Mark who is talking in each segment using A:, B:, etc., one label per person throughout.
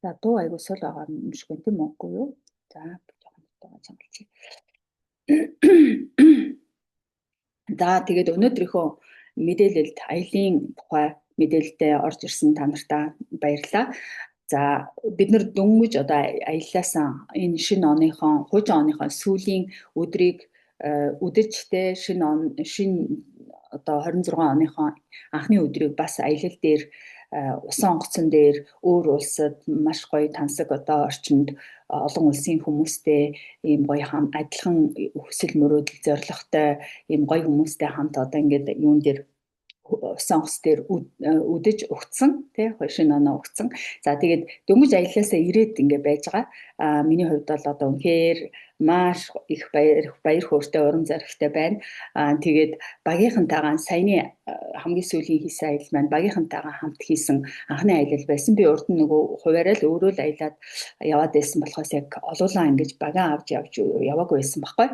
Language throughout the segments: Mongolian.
A: За, дуу айгуу сул байгаа юм шиг байна, тийм үгүй юу? За, би жоохон дуугаа чангалчих. За, тэгээд өнөөдрийнхөө мэдээлэлд, аялын тухай мэдээлэлтэй орж ирсэн та нартаа баярлалаа. За, бид нар дөнгөж одоо аяллаасаа энэ шинэ оныхон, хуучин оныхон сүүлийн өдрийг үдэж те, шинэ он, шинэ одоо 26 оныхон анхны өдрийг бас аялал дээр, усан онгоцон дээр, өөр улсад маш гоё тансаг одоо орчинд олон улсын хүмүүстэй ийм гоё адилхан хүсэл мөрөөдөл зорилготой ийм гоё хүмүүстэй хамт одоо ингээд юун дээр, усан онгоц дээр үдэж өгцөн тий, шинэ оноо өгцөн. За, тэгээд дөнгөж аяллаасаа ирээд ингээ байж байгаа. А миний хувьд бол одоо үнэхээр маш их баяр хөөртэй, урам зоригтой байна. А тэгээд багийнхантайгаа саяны хамгийн сүүлийн хийсэн аялал маань багийнхантайгаа хамт хийсэн анхны аялал байсан. Би урд нь нөгөө хуваараа л өөрөө л аялаад яваад байсан болохоос яг олуулаа ингэж багаа авч явж яваагүй байсан байхгүй.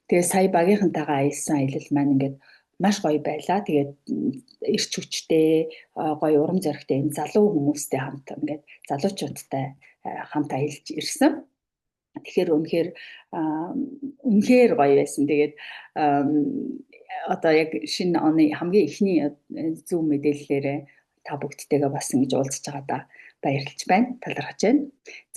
A: Тэгээд сая багийнхантайгаа аялсан аялал маань ингээд маш гоё байлаа. Тэгээд эрч хүчтэй, гоё урам зоригтой энэ залуу хүмүүстэй хамт ингээд залуучуудтай хамт аялж ирсэн. Тэгэхээр үнэхээр үнэхээр гоё байсан. Тэгээд одоо яг шинэ оны хамгийн эхний Zoom мэдээллээрээ та бүгдтэйгээ бас ингэж уулзж байгаадаа баярлж байна. Талархаж байна.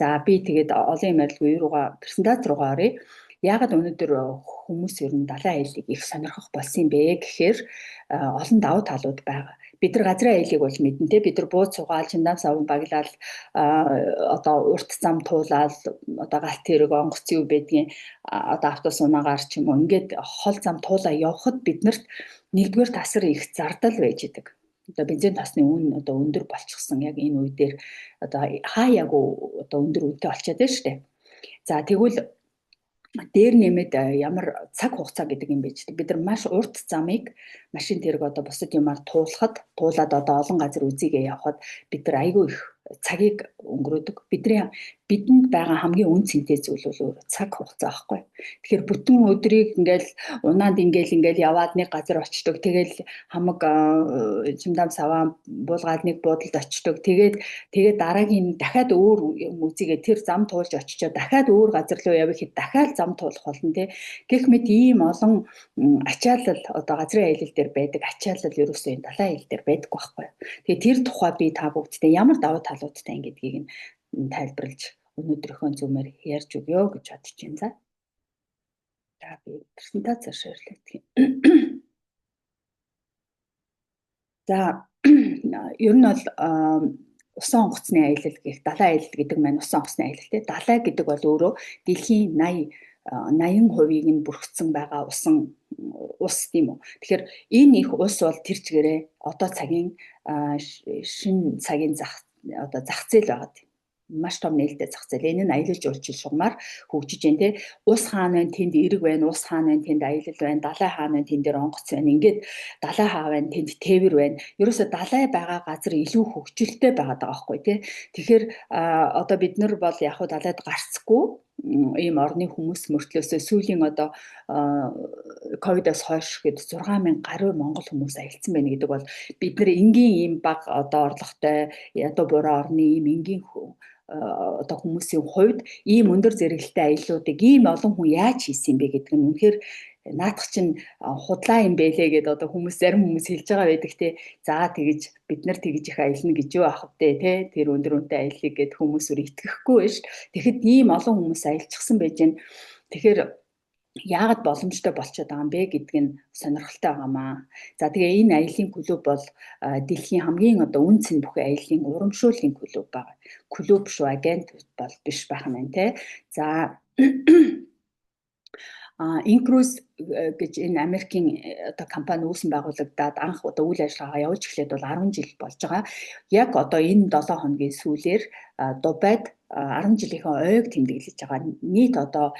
A: За, би тэгээд олон юм ярилгүй юуруугаа, презентац руугаа оръё. Яагаад өнөөдөр хүмүүс ер нь далайн аяллыг их сонирхох болсон юм бэ гэхээр олон давуу талууд байгаа. Бид нар газрын аяллыг бол мэднэ те, бид нар бууз суугаал, чимдам саван баглаал, одоо урт зам туулаал, одоо галт тэрэг, онгоц юу байдгийн, одоо автобус унаагаар ч юм уу ингээд хол зам туулаа явхад биднэрт нэгдүгээр тасар их зардал байж идэг. Одоо бензин тосны үн одоо өндөр болчихсон яг энэ үе дээр одоо хаа яг одоо өндөр үнэтэй болчиход байна шүү дээ. За, тэгвэл дээр нэмээд ямар цаг хугацаа гэдэг юм байж. Бид нар маш урт замыг машин тэрэг одоо бусад юмар туулахад, туулаад одоо олон газар үзийгээ явхад бид нар айгүй их цагийг өнгөрөөдөг. Бидэнд байгаа хамгийн үн цэнтэй зүйл бол өөр цаг хугацаа байхгүй. Тэгэхээр бүтэн өдрийг ингээл унаанд ингээл ингээл яваад нэг газар очдог. Тэгэл хамаг чимдам саваа буулгаад нэг буудалд очдог. Тэгээд дараагийн дахиад өөр юм үзийгээ тэр зам туулж очичоо дахиад өөр газар руу явах хэд дахиад зам туулах болно те. Гэх мэт ийм олон ачаалал одоо газрын аялал дээр байдаг ачаалал ерөөсөө энэ далайн аялал дээр байдаг байхгүй. Тэгээ тэр тухай би та бүгдтэй ямар давуу талуудтай гэдгийг нь тайлбарлаж өнөөдрийнхөө Zoom-ээр ярьж өгье гэж бодож байна. За. За, би презентацаар share лэх юм. За, ер нь бол усан онгоцны аялал гэх далайн аялал гэдэг маань усан онгоцны аялал те. Далай гэдэг бол өөрөө дэлхийн 80 80%-ийг нь бүрхсэн байгаа усан ус, тийм үү. Тэгэхээр энэ их ус бол тэр чигээрээ одоо цагийн шинэ цагийн зах одоо зах зээл байгаа тийм маш том нээлттэй зах зээл. Энэ нь аялал жуулчлал шугамар хөгжиж байна те. Ус хаана байна, тэнд эрэг байна, ус хаана байна, тэнд аялал байна, далай хаана байна, тэн дээр онгоц байна. Ингээд далай хаа байна, тэнд тээвэр байна. Ерөөсө далай байгаа газар илүү хөгжилтэй байгаад байгаа байхгүй те. Тэгэхээр одоо бид нар бол яг хуу далайд гарцгүй ийм орны хүмүүс мөртлөөсөө сүүлийн одоо ковидоос хойш гээд 6000 гаруй монгол хүмүүс аялсан байна гэдэг бол бид нар энгийн ийм бага одоо орлоготой ядуу буруу орны ийм энгийн одоо хүмүүсийн хувьд ийм өндөр зэрэглэлтэй аяллуудыг ийм олон хүн яаж хийсэн юм бэ гэдэг нь үнэхээр наадах чинь худлаа юм бэлээ гэдээ одоо хүмүүс, зарим хүмүүс хэлж байгаа байдаг те. За, тэгэж бид нар тэгэж их аялна гэж юу ах вэ те. Тэр өндөр үнэтэй аяллыг гэд хүмүүс үр итгэхгүй байж. Тэгэхэд ийм олон хүмүүс аялчихсан байж гэн. Тэгэхээр яагаад боломжтой болчиход байгаа юм бэ гэдг нь сонирхолтой байгаамаа. За, тэгээ энэ аялын клуб бол дэлхийн хамгийн одоо үн цэн бүхий аялын урамшууллын клуб байгаа. Клуб шүү, агент бол биш байх нь те. За, Incruise гэж энэ Америкийн одоо компани үүсэн байгуулагдаад анх одоо үйл ажиллагаагаа явуулж эхлээд бол 10 жил болж байгаа. Яг одоо энэ 7 хоногийн сүүлээр Дубайд 10 жилийнхээ ойг тэмдэглэж байгаа. Нийт одоо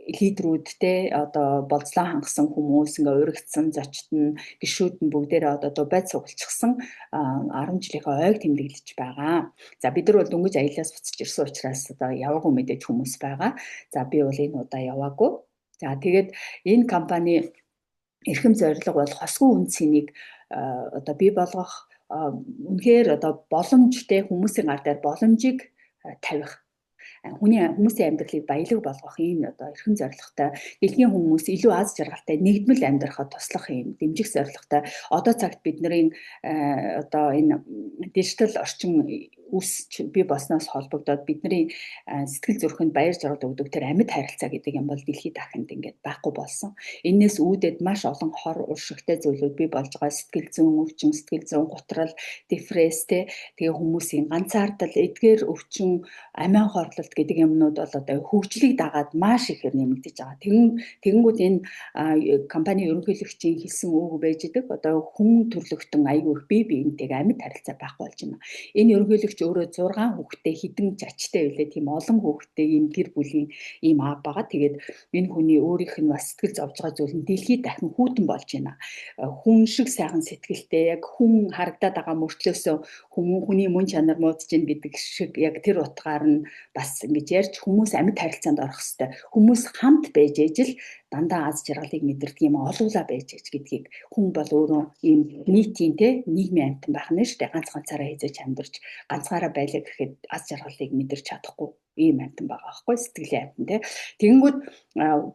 A: лидерүүдтэй одоо болзлон хангасан хүмүүс, ингээ уригдсан зочд нь, гишүүд нь бүгдээрээ одоо Дубайд сугалчихсан 10 жилийнхээ ойг тэмдэглэж байгаа. За, бид нар бол дөнгөж аяллаас буцаж ирсэн учраас одоо яваагүй мэдээж хүмүүс байгаа. За, би бол энэ удаа яваагүй. За, тэгээд энэ компани эрхэм зорилго бол хосгүй үн цэнийг одоо бий болгох, Үнэхээр одоо боломжтой хүмүүсийн гар дээр боломжийг тавих, хүний хүмүүсийн амьдралыг баялаг болгох ийм одоо эрхэм зорилготой, дэлхийн хүмүүс илүү аз жаргалтай нэгдмэл амьдрахад туслах ийм дэмжих зорилготой. Одоо цагт бидний одоо энэ дижитал орчин үүсч бий болсноос холбогдоод бидний сэтгэл зүрхэнд баяр жаргал өгдөг тэр амьд харилцаа гэдэг юм бол дэлхийд дахинд ингээд байхгүй болсон. Энээс үүдээд маш олон хор уршигтай зүйлүүд бий болж байгаа. Сэтгэл зүйн өвчин, сэтгэл зүйн гутрал, депресс те, тэгээ хүмүүсийн ганцаардал, эдгээр өвчин, амиа хорлолт гэдэг юмнууд бол одоо хөгжлийг дагаад маш ихээр нэмэгдэж байгаа. Тэгэнгүүт энэ компани ерөнхийлөгчийн хэлсэн үг байж идэг. Одоо хүн төрлөختөн айгүй их бие биентэйг амьд харилцаа байхгүй болж байна. Энэ ерөнхийлөгч өөрөө 6 хүүхэдтэй, хэдэн жачтай байлээ. Тийм олон хүүхэдтэй ийм гэр бүлийн ийм аав байгаа. Тэгээд энэ хүний өөрийнх нь бас сэтгэл зовж байгаа зүйл нь дэлхийд дахин хүйтэн болж байна. Хүн шиг сайхан сэтгэлтэй, яг хүн харагдаад байгаа мөртлөөсөө хүний мөн чанар муудаж гин гэдэг шиг яг тэр утгаар нь бас ингэж ярьж хүмүүс амьд харилцаанд орох хэвээр. Хүмүүс хамт байж ижил дандаа аз жаргалыг мэдэрдэг юм, олуула байж ээж гэдгийг, хүн бол өөрөө ийм нийтийн те нийгмийн амьтан байх нь шүү дээ. Ганц ганцаараа хязгаарч амьдарч, ганцаараа байлаа гэхэд аз жаргалыг мэдэрч чадахгүй ийм амьтан байгаа байхгүй, сэтгэлийн амьтан те. Тэгэнгүүт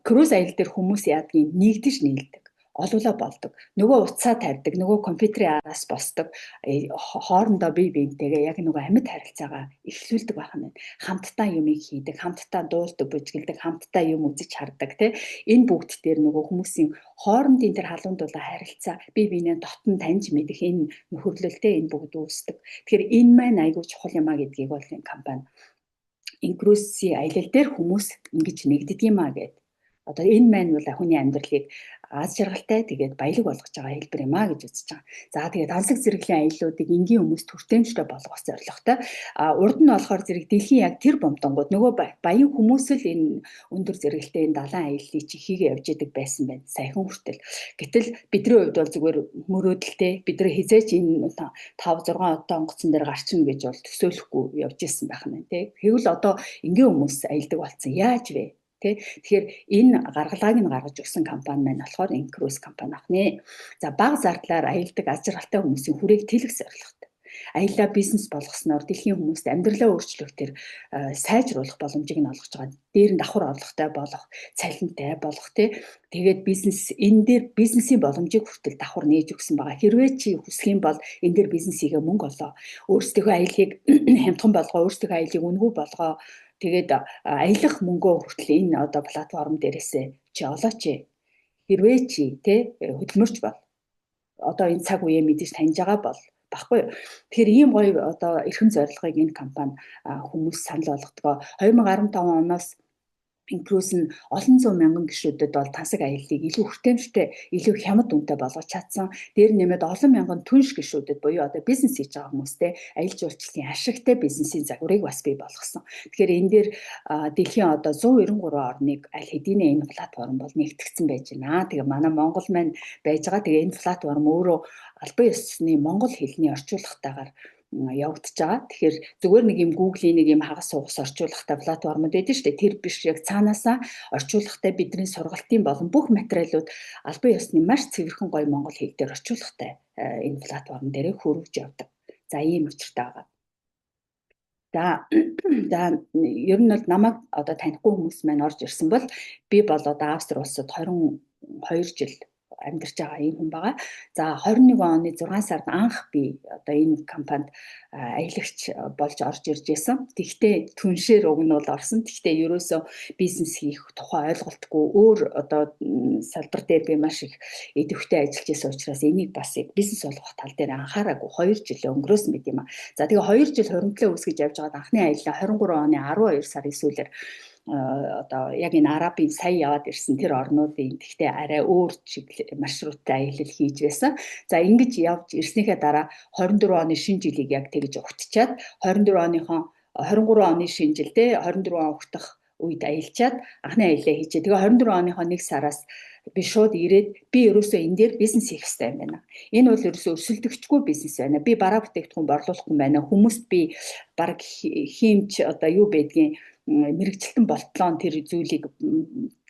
A: круз аялал дээр хүмүүс яадгийг нэгдэж нийлдэг, олуулаа болдог. Нөгөө утсаа тавьдаг, нөгөө компьютерийн араас босдог. Хоорондоо бие биентэйгээ яг нөгөө амьд харилцаагаа эхлүүлдэг байх нь. Хамтдаа юмыг хийдэг, хамтдаа дуулдаг, бүжгэлдэг, хамтдаа юм үзэж хардаг тий. Энэ бүгд дээр нөгөө хүмүүсийн хоорондын тэр халуун дулаан харилцаа, бие биенээ дотн таньж мэдэх энэ нөхөрлөлтэй энэ бүгд үүсдэг. Тэгэхээр энэ маань айгүй чухал юм а гэдгийг бол энэ компани инкрузийн аялал дээр хүмүүс ингэж нэгддэг юм а гэд. Одоо энэ маань бол хүний амьдралыг аз жаргалтай, тэгээд баялаг болгож байгаа хэлбэр юм а гэж үзэж байгаа. За, тэгээд тансаг зэрэглэлийн аяллуудыг энгийн хүмүүст хүртээмжтэй болгох зорилготой. А урд нь болохоор зэрэг дэлхийн яг тэр бомтонгууд нөгөө баян хүмүүс л энэ өндөр зэрэгэлтэй энэ далайн аяллыг чи хийгээ явж идэг байсан байна. Саяхан хүртэл. Гэтэл бидний хувьд бол зүгээр мөрөөдөлтэй, бид нар хизээч энэ 5 6 одоо онгоцон дээр гарчна гэж бол төсөөлөхгүй явж исэн байх нь тий. Тэгвэл одоо энгийн хүмүүс аялдаг болсон. Яаж вэ? Тэ. Тэгэхээр энэ гаргалгааг нь гаргаж өгсөн компани маань болохоор Incruise компани ахнэ. За, бага зардлаар аялдаг аз жаргалтай хүмүүсийн хүрээг тэлэх зорилготой. Аяллаа бизнес болгосноор дэлхийн хүмүүст амьдралаа өөрчлөх, тэр сайжруулах боломжийг нь олгож байгаа. Дээр нь давхар орлоготой болох, цалинтай болох тий. Тэгээд бизнес энэ дээр бизнесийн боломжийг хүртэл давхар нээж өгсөн байгаа. Хэрвээ чи хүсэх юм бол энэ дээр бизнес хийгээ мөнгө олоо. Өөрсдийнхөө аяллыг хямдхан болгоо, өөрсдийнхөө аяллыг үнэгүй болгоо. Тэгээд аялах мөнгөө хүртэл энэ одоо платформ дээрээсээ чи олооч. Хэрвээ чи тэ хөдөлмөрч бол одоо энэ цаг үеэ мэдээж таньж байгаа бол баггүй юу. Тэгэхээр ийм гоё одоо эрхэм зорилгыг энэ компани хүмүүс санал болгодог. 2015 оноос Incruise нь олон зуун мянган гишүүдэд бол тансаг аяллыг илүү хүртээмжтэй, илүү хямд үнэтэй болгож чадсан. Дээр нэмээд олон мянган түнш гишүүдэд буюу одоо бизнес хийж байгаа хүмүүстэй аялал жуулчлалын ашигтай бизнесийн загварыг бас бий болгосон. Тэгэхээр энэ дээр дэлхийн одоо 193 орныг аль хэдийнэ энэ платформ бол нэгтгэгдсэн байж байна. Тэгээ манай Монгол маань байж байгаа. Тэгээ энэ платформ өөрөө албан ёсны монгол хэлний орчуулгатайгаар явагдаж байгаа. Тэгэхээр зүгээр нэг юм Google-ийн нэг юм хагас суугас орчуулгатай платформуд байдаг шүү дээ. Тэр биш, яг цаанаасаа орчуулгатай бидний сургалтын болон бүх материалууд албан ёсны маш цэвэрхэн гоё монгол хэл дээр орчуулгатай энэ платформ дээр хөрвж явдаг. За, ийм учиртай байгаа. За, ер нь бол намайг одоо танихгүй хүмүүс маань орж ирсэн бол би бол одоо Австри улсад 22 жил амьдарч байгаа ийм хүн байгаа. За, 21 оны 6 сард анх би одоо энэ компанид аялагч болж орж ирж байсан. Тэгтээ түншээр уг нь бол орсон. Тэгтээ ерөөсөө бизнес хийх тухай ойлголтгүй, өөр одоо салбар дээр би маш их идэвхтэй ажиллаж байсан учраас энийг бас яг бизнес болгох тал дээр анхаараагүй 2 жил өнгөрөөсөн байт юм а. За, тэгээ 2 жил хуримтлаа үүсгэж явж байгаад анхны аяллаа 23 оны 12 сарын сүүлээр одоо яг энэ Арабын сая яваад ирсэн тэр орнуудын, тэгтээ арай өөр чиглэл маршруттай аялал хийж байсан. За, ингэж явж ирснийхээ дараа 24 оны шинэ жилийг яг тэгж угтчаад, 24 оныхон 23 оны шинэ жил те 24 он угтах үед аялчаад анхны аяллаа хийчээ. Тэгээ 24 оныхоо 1 сараас би шууд ирээд би ерөөсөө энэ дээр бизнес хийх хэрэгтэй юм байна. Энэ бол ерөөсөө өрсөлдөгчгүй бизнес байна. Би бараа бүтээгдэхүүн борлуулахгүй байна. Хүмүүст би баг хиймч одоо юу байдгийг мэргэжилтэн болтлоо тэр зүйлийг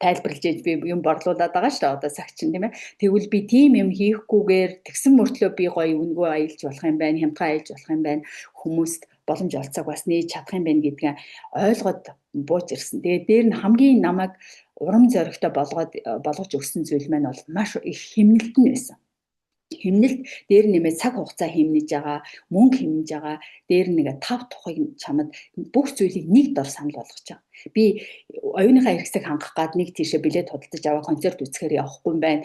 A: тайлбарлаж ээж би юм борлуулад байгаа шүү дээ, одоо сагчин, тийм ээ. Тэгвэл би тийм юм хийхгүйгээр тэгсэн мөртлөө би гоё үнэгүй аялж болох юм байна, хямдхан аялж болох юм байна. Хүмүүст боломж олцоог бас нээж чадах юм байна гэдгээ ойлгоод бууж ирсэн. Тэгээд дээр нь хамгийн намайг урам зоригтой болгож өгсөн зүйл маань бол маш их хэмнэлт нь байсан. Хэмнэлт дээр нэмээд цаг хугацаа хэмнэж байгаа, мөнгө хэмнэж байгаа, дээр нэг тав тухыг чамд бүх зүйлийг нэг дор санал болгож байгаа. Би оюуныхаа хэрэгцээг хангах гад нэг тийшээ билет худалдаж аваа концерт үзэхээр явахгүй юм байна.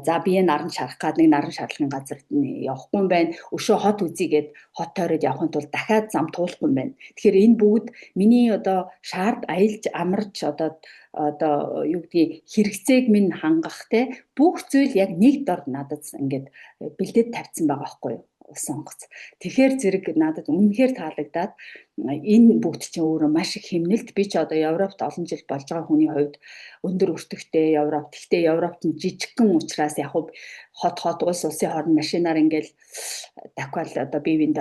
A: За, би наран шарах гад нэг наран шарлагын газар явахгүй юм байна. Өшөө хот үзийгээд хот тойроод явахын тулд дахиад зам туулахгүй юм байна. Тэгэхээр энэ бүгд миний одоо шаард аялж амарч одоо юу гэдгийг хэрэгцээг минь хангах те бүх зүйл яг нэг дор надад ингээд бэлдээд тавьсан байгаа байхгүй юу, улсын онгоц. Тэгэхээр зэрэг надад үнэхээр таалагдаад, энэ бүгд чинь өөрөө маш их хэмнэлт. Би ч одоо Европт олон жил болж байгаа хүний хувьд өндөр өртөгтэй Европ. Гэхдээ Европт нь жижигхэн учраас яг хот хот, улс улсын хооронд машинаар ингээл давхиал одоо бие биед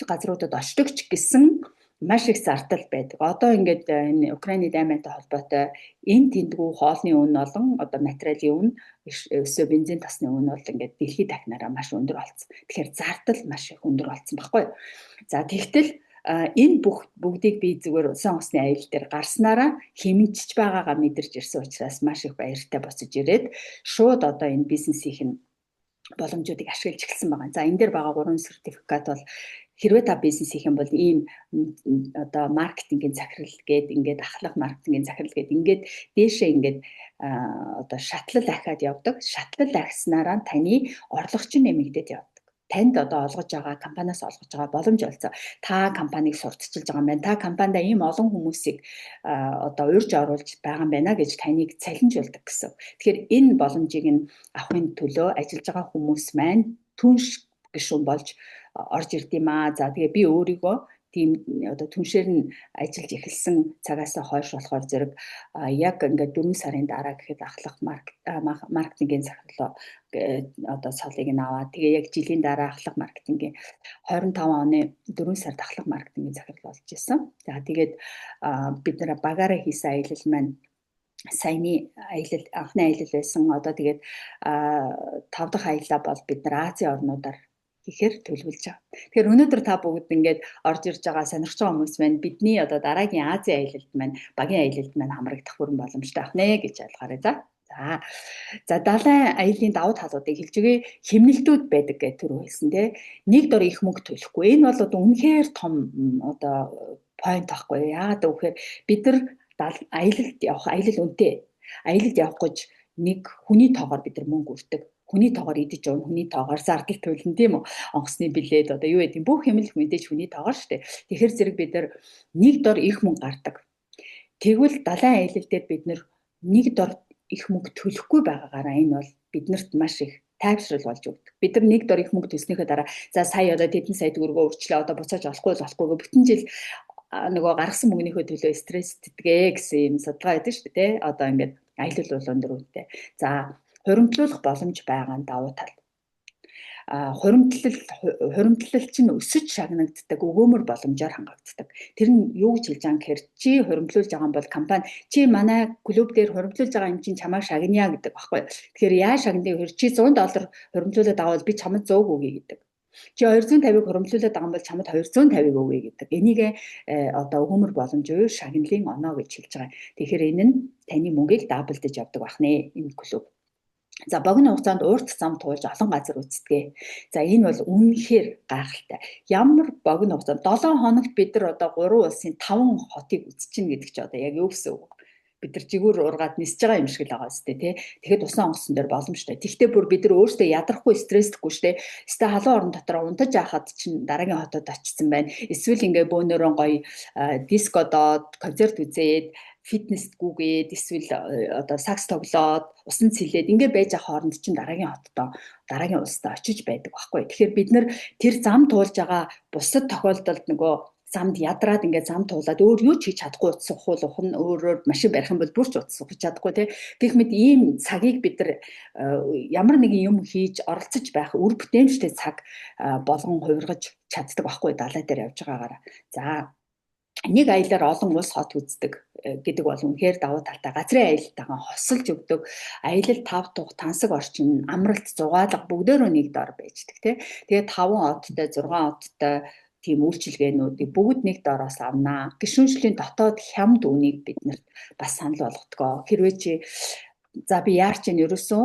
A: газруудад очдог ч гэсэн маш их зардал байдаг. Одоо ингээд энэ Украины даймантай холбоотой энэ тэндгүү хоолны үн болон одоо материалын үн, өсөө бензин тосны үн бол ингээд дэлхийд дахинараа маш өндөр болсон. Тэгэхээр зардал маш их өндөр болсон баггүй юу? За, тэгтэл энэ бүх бүгдийг би зүгээр усан усны аялал дээр гарснараа хэмнэж байгаагаа мэдэрч ирсэн учраас маш их баяртай буцаж ирээд шууд одоо энэ бизнесийн нь боломжуудыг ашиглаж эхэлсэн байгаа. За, энэ дээр байгаа гурван сертификат бол хэрвээ та бизнес хийх юм бол ийм одоо маркетингийн захирал гээд, ингээд ахлах маркетингийн захирал гээд, ингээд дээшээ ингээд одоо шатлал ахиад явдаг. Шатлал ахиснараа таны орлого чинь нэмэгдээд явдаг. Танд одоо олгож байгаа, компаниас олгож байгаа боломж олцоо. Та компанийг сурталчилж байгаа юм байна. Та компанида ийм олон хүмүүсийг одоо урьж оруулж байгаа юм байна гэж таныг цалинжуулдаг гэсэн. Тэгэхээр энэ боломжийг нь авахын төлөө ажиллаж байгаа хүмүүс маань түнш гишүүн болж орж ирд юм аа. За, тэгээ би өөрийгөө тийм одоо түншээр нь ажиллаж эхэлсэн цагаас хойш болохоор зэрэг яг ингээд 4 сарын дараа гэхэд ахлах маркетингийн захирлаа одоо цолыг нь аваад, тэгээ яг жилийн дараа ахлах маркетингийн 25 оны 4 сард ахлах маркетингийн захирал болж исэн. За, тэгээд бид нар багаараа хийсэн аялал маань саяны аялал анхны аялал байсан. Одоо тэгээд тав дахь аяллаа бол бид нар Азийн орнуудаар хийхээр төлөвлөж байгаа. Тэгэхээр өнөөдөр та бүгд ингээд орж ирж байгаа, сонирхож байгаа хүмүүс маань бидний одоо дараагийн Азийн аялалд маань, багийн аялалд маань хамрагдах бүрэн боломжтой байх нэ гэж ойлгоорой. За. За, далайн аяллаа давуу талуудыг хэлж өгье. Хэмнэлтүүд байдаг гэж түрүү хэлсэн, тий. Нэг дор их мөнгө төлөхгүй. Энэ бол одоо үнэхээр том одоо point байхгүй. Яагаад гэвэл бид нар аялалд явах, аялал үнэтэй. Аялалд явах гэж нэг хүний тоогоор бид нар мөнгө үрдэг, хүний тоогоор идэж явна, хүний тоогоор зардал төлнө, тийм үү? Онгоцны билет, одоо юу гэдэг, бүх юм л мэдээж хүний тоогоор шүү дээ. Тэгэхээр зэрэг бид нар нэг дор их мөнгө гардаг. Тэгвэл далайн аялал дээр бид нар нэг дор их мөнгө төлөхгүй байгаагаараа энэ бол биднэрт маш их тайвшрал болж өгдөг. Бид нар нэг дор их мөнгө төлснийхөө дараа за сая одоо тэдэн сая төгрөгөө үрчлээ, одоо буцааж олохгүй л болохгүй, бүтэн жил нөгөө гаргасан мөнгөнийхөө төлөө стресстдэгэ гэсэн юм судалгаа байдаг шүү дээ, тий. Одоо ингээд аялал бол өндөр үнэтэй. За, хуримтлуулах боломж байгаа нь давуу тал. А хуримтлал чинь өсөж шагнагддаг, өгөөмөр боломжоор хангагддаг. Тэр нь юу гэж хэлж байгаа юм гэхээр чи хуримтлуулж байгаа юм бол компани чи манай клуб дээр хуримтлуулж байгаа юм чинь чамайг шагная гэдэг багхгүй. Тэгэхээр яаж шагнадгийг гэхээр чи 100 доллар хуримтлуулад байгаа бол би чамд 100 өгье гэдэг. Чи 250-ыг хуримтлуулад байгаа юм бол чамд 250-ыг өгье гэдэг. Энийг одоо өгөөмөр боломж буюу шагналын оноо гэж хэлж байгаа. Тэгэхээр энэ нь таны мөнгийг double даж явдаг байх нэ, энэ клуб. За, богино хугацаанд урт зам туулж олон газар үздэг. За, энэ бол үнэхээр гайхалтай. Ямар богино хугацаанд, 7 хоногт бид нар одоо 3 улсын 5 хотыг үзчихнэ гэдэг чи одоо яг юу гэсэн үг? Бид нар жигүүр ургаад нисэж байгаа юм шиг л байгаа сте, тий. Тэгэхэд усан онгоцон дээр боломжтой. Тэгвэл бүр бид нар өөрсдөө ядрахгүй, стресслэхгүй штэ. Өстө халуун орон дотор унтаж яхад чинь дараагийн хотод очсон байна. Эсвэл ингээ бөөнөрөө гоё дискодод концерт үзээд, фитнест гүгээд, эсвэл одоо сакс тоглоод, усан цэлээд ингээ байж байгаа хооронд чинь дараагийн хотдоо, дараагийн улсдаа очиж байдаг байхгүй. Тэгэхээр бид нар тэр зам туулж байгаа бусад тохиолдолд нөгөө замд ядраад ингээ зам туулаад өөр юу ч хийж чадахгүй, утас ухуул ухна, өөрөөр машин барих юм бол бүр ч утас ухаж чадахгүй, тий. Гэх мэт ийм цагийг бид нар ямар нэгэн юм хийж оролцож байх үр бүтээмжтэй цаг болгон хувиргаж чаддаг байхгүй, далай дээр явж байгаагаараа. За. Нэг аялаар олон улс хот үздэг гэдэг бол үнэхээр давуу талтай. Газрын аялалтайгаа хосолж өгдөг. Аялал тав тух, тансаг орчин, амралт, зугаалга бүгдээрөө нэг дор байждаг тий. Тэгээд 5 одтой, 6 одтой тийм үйлчилгээнүүдийг бүгд нэг дороос авнаа. Гишүүншлийн дотоод хямд үнийг биднэрт бас санал болгодог. Хэрвээ чи за би яарч ин ерөөсөө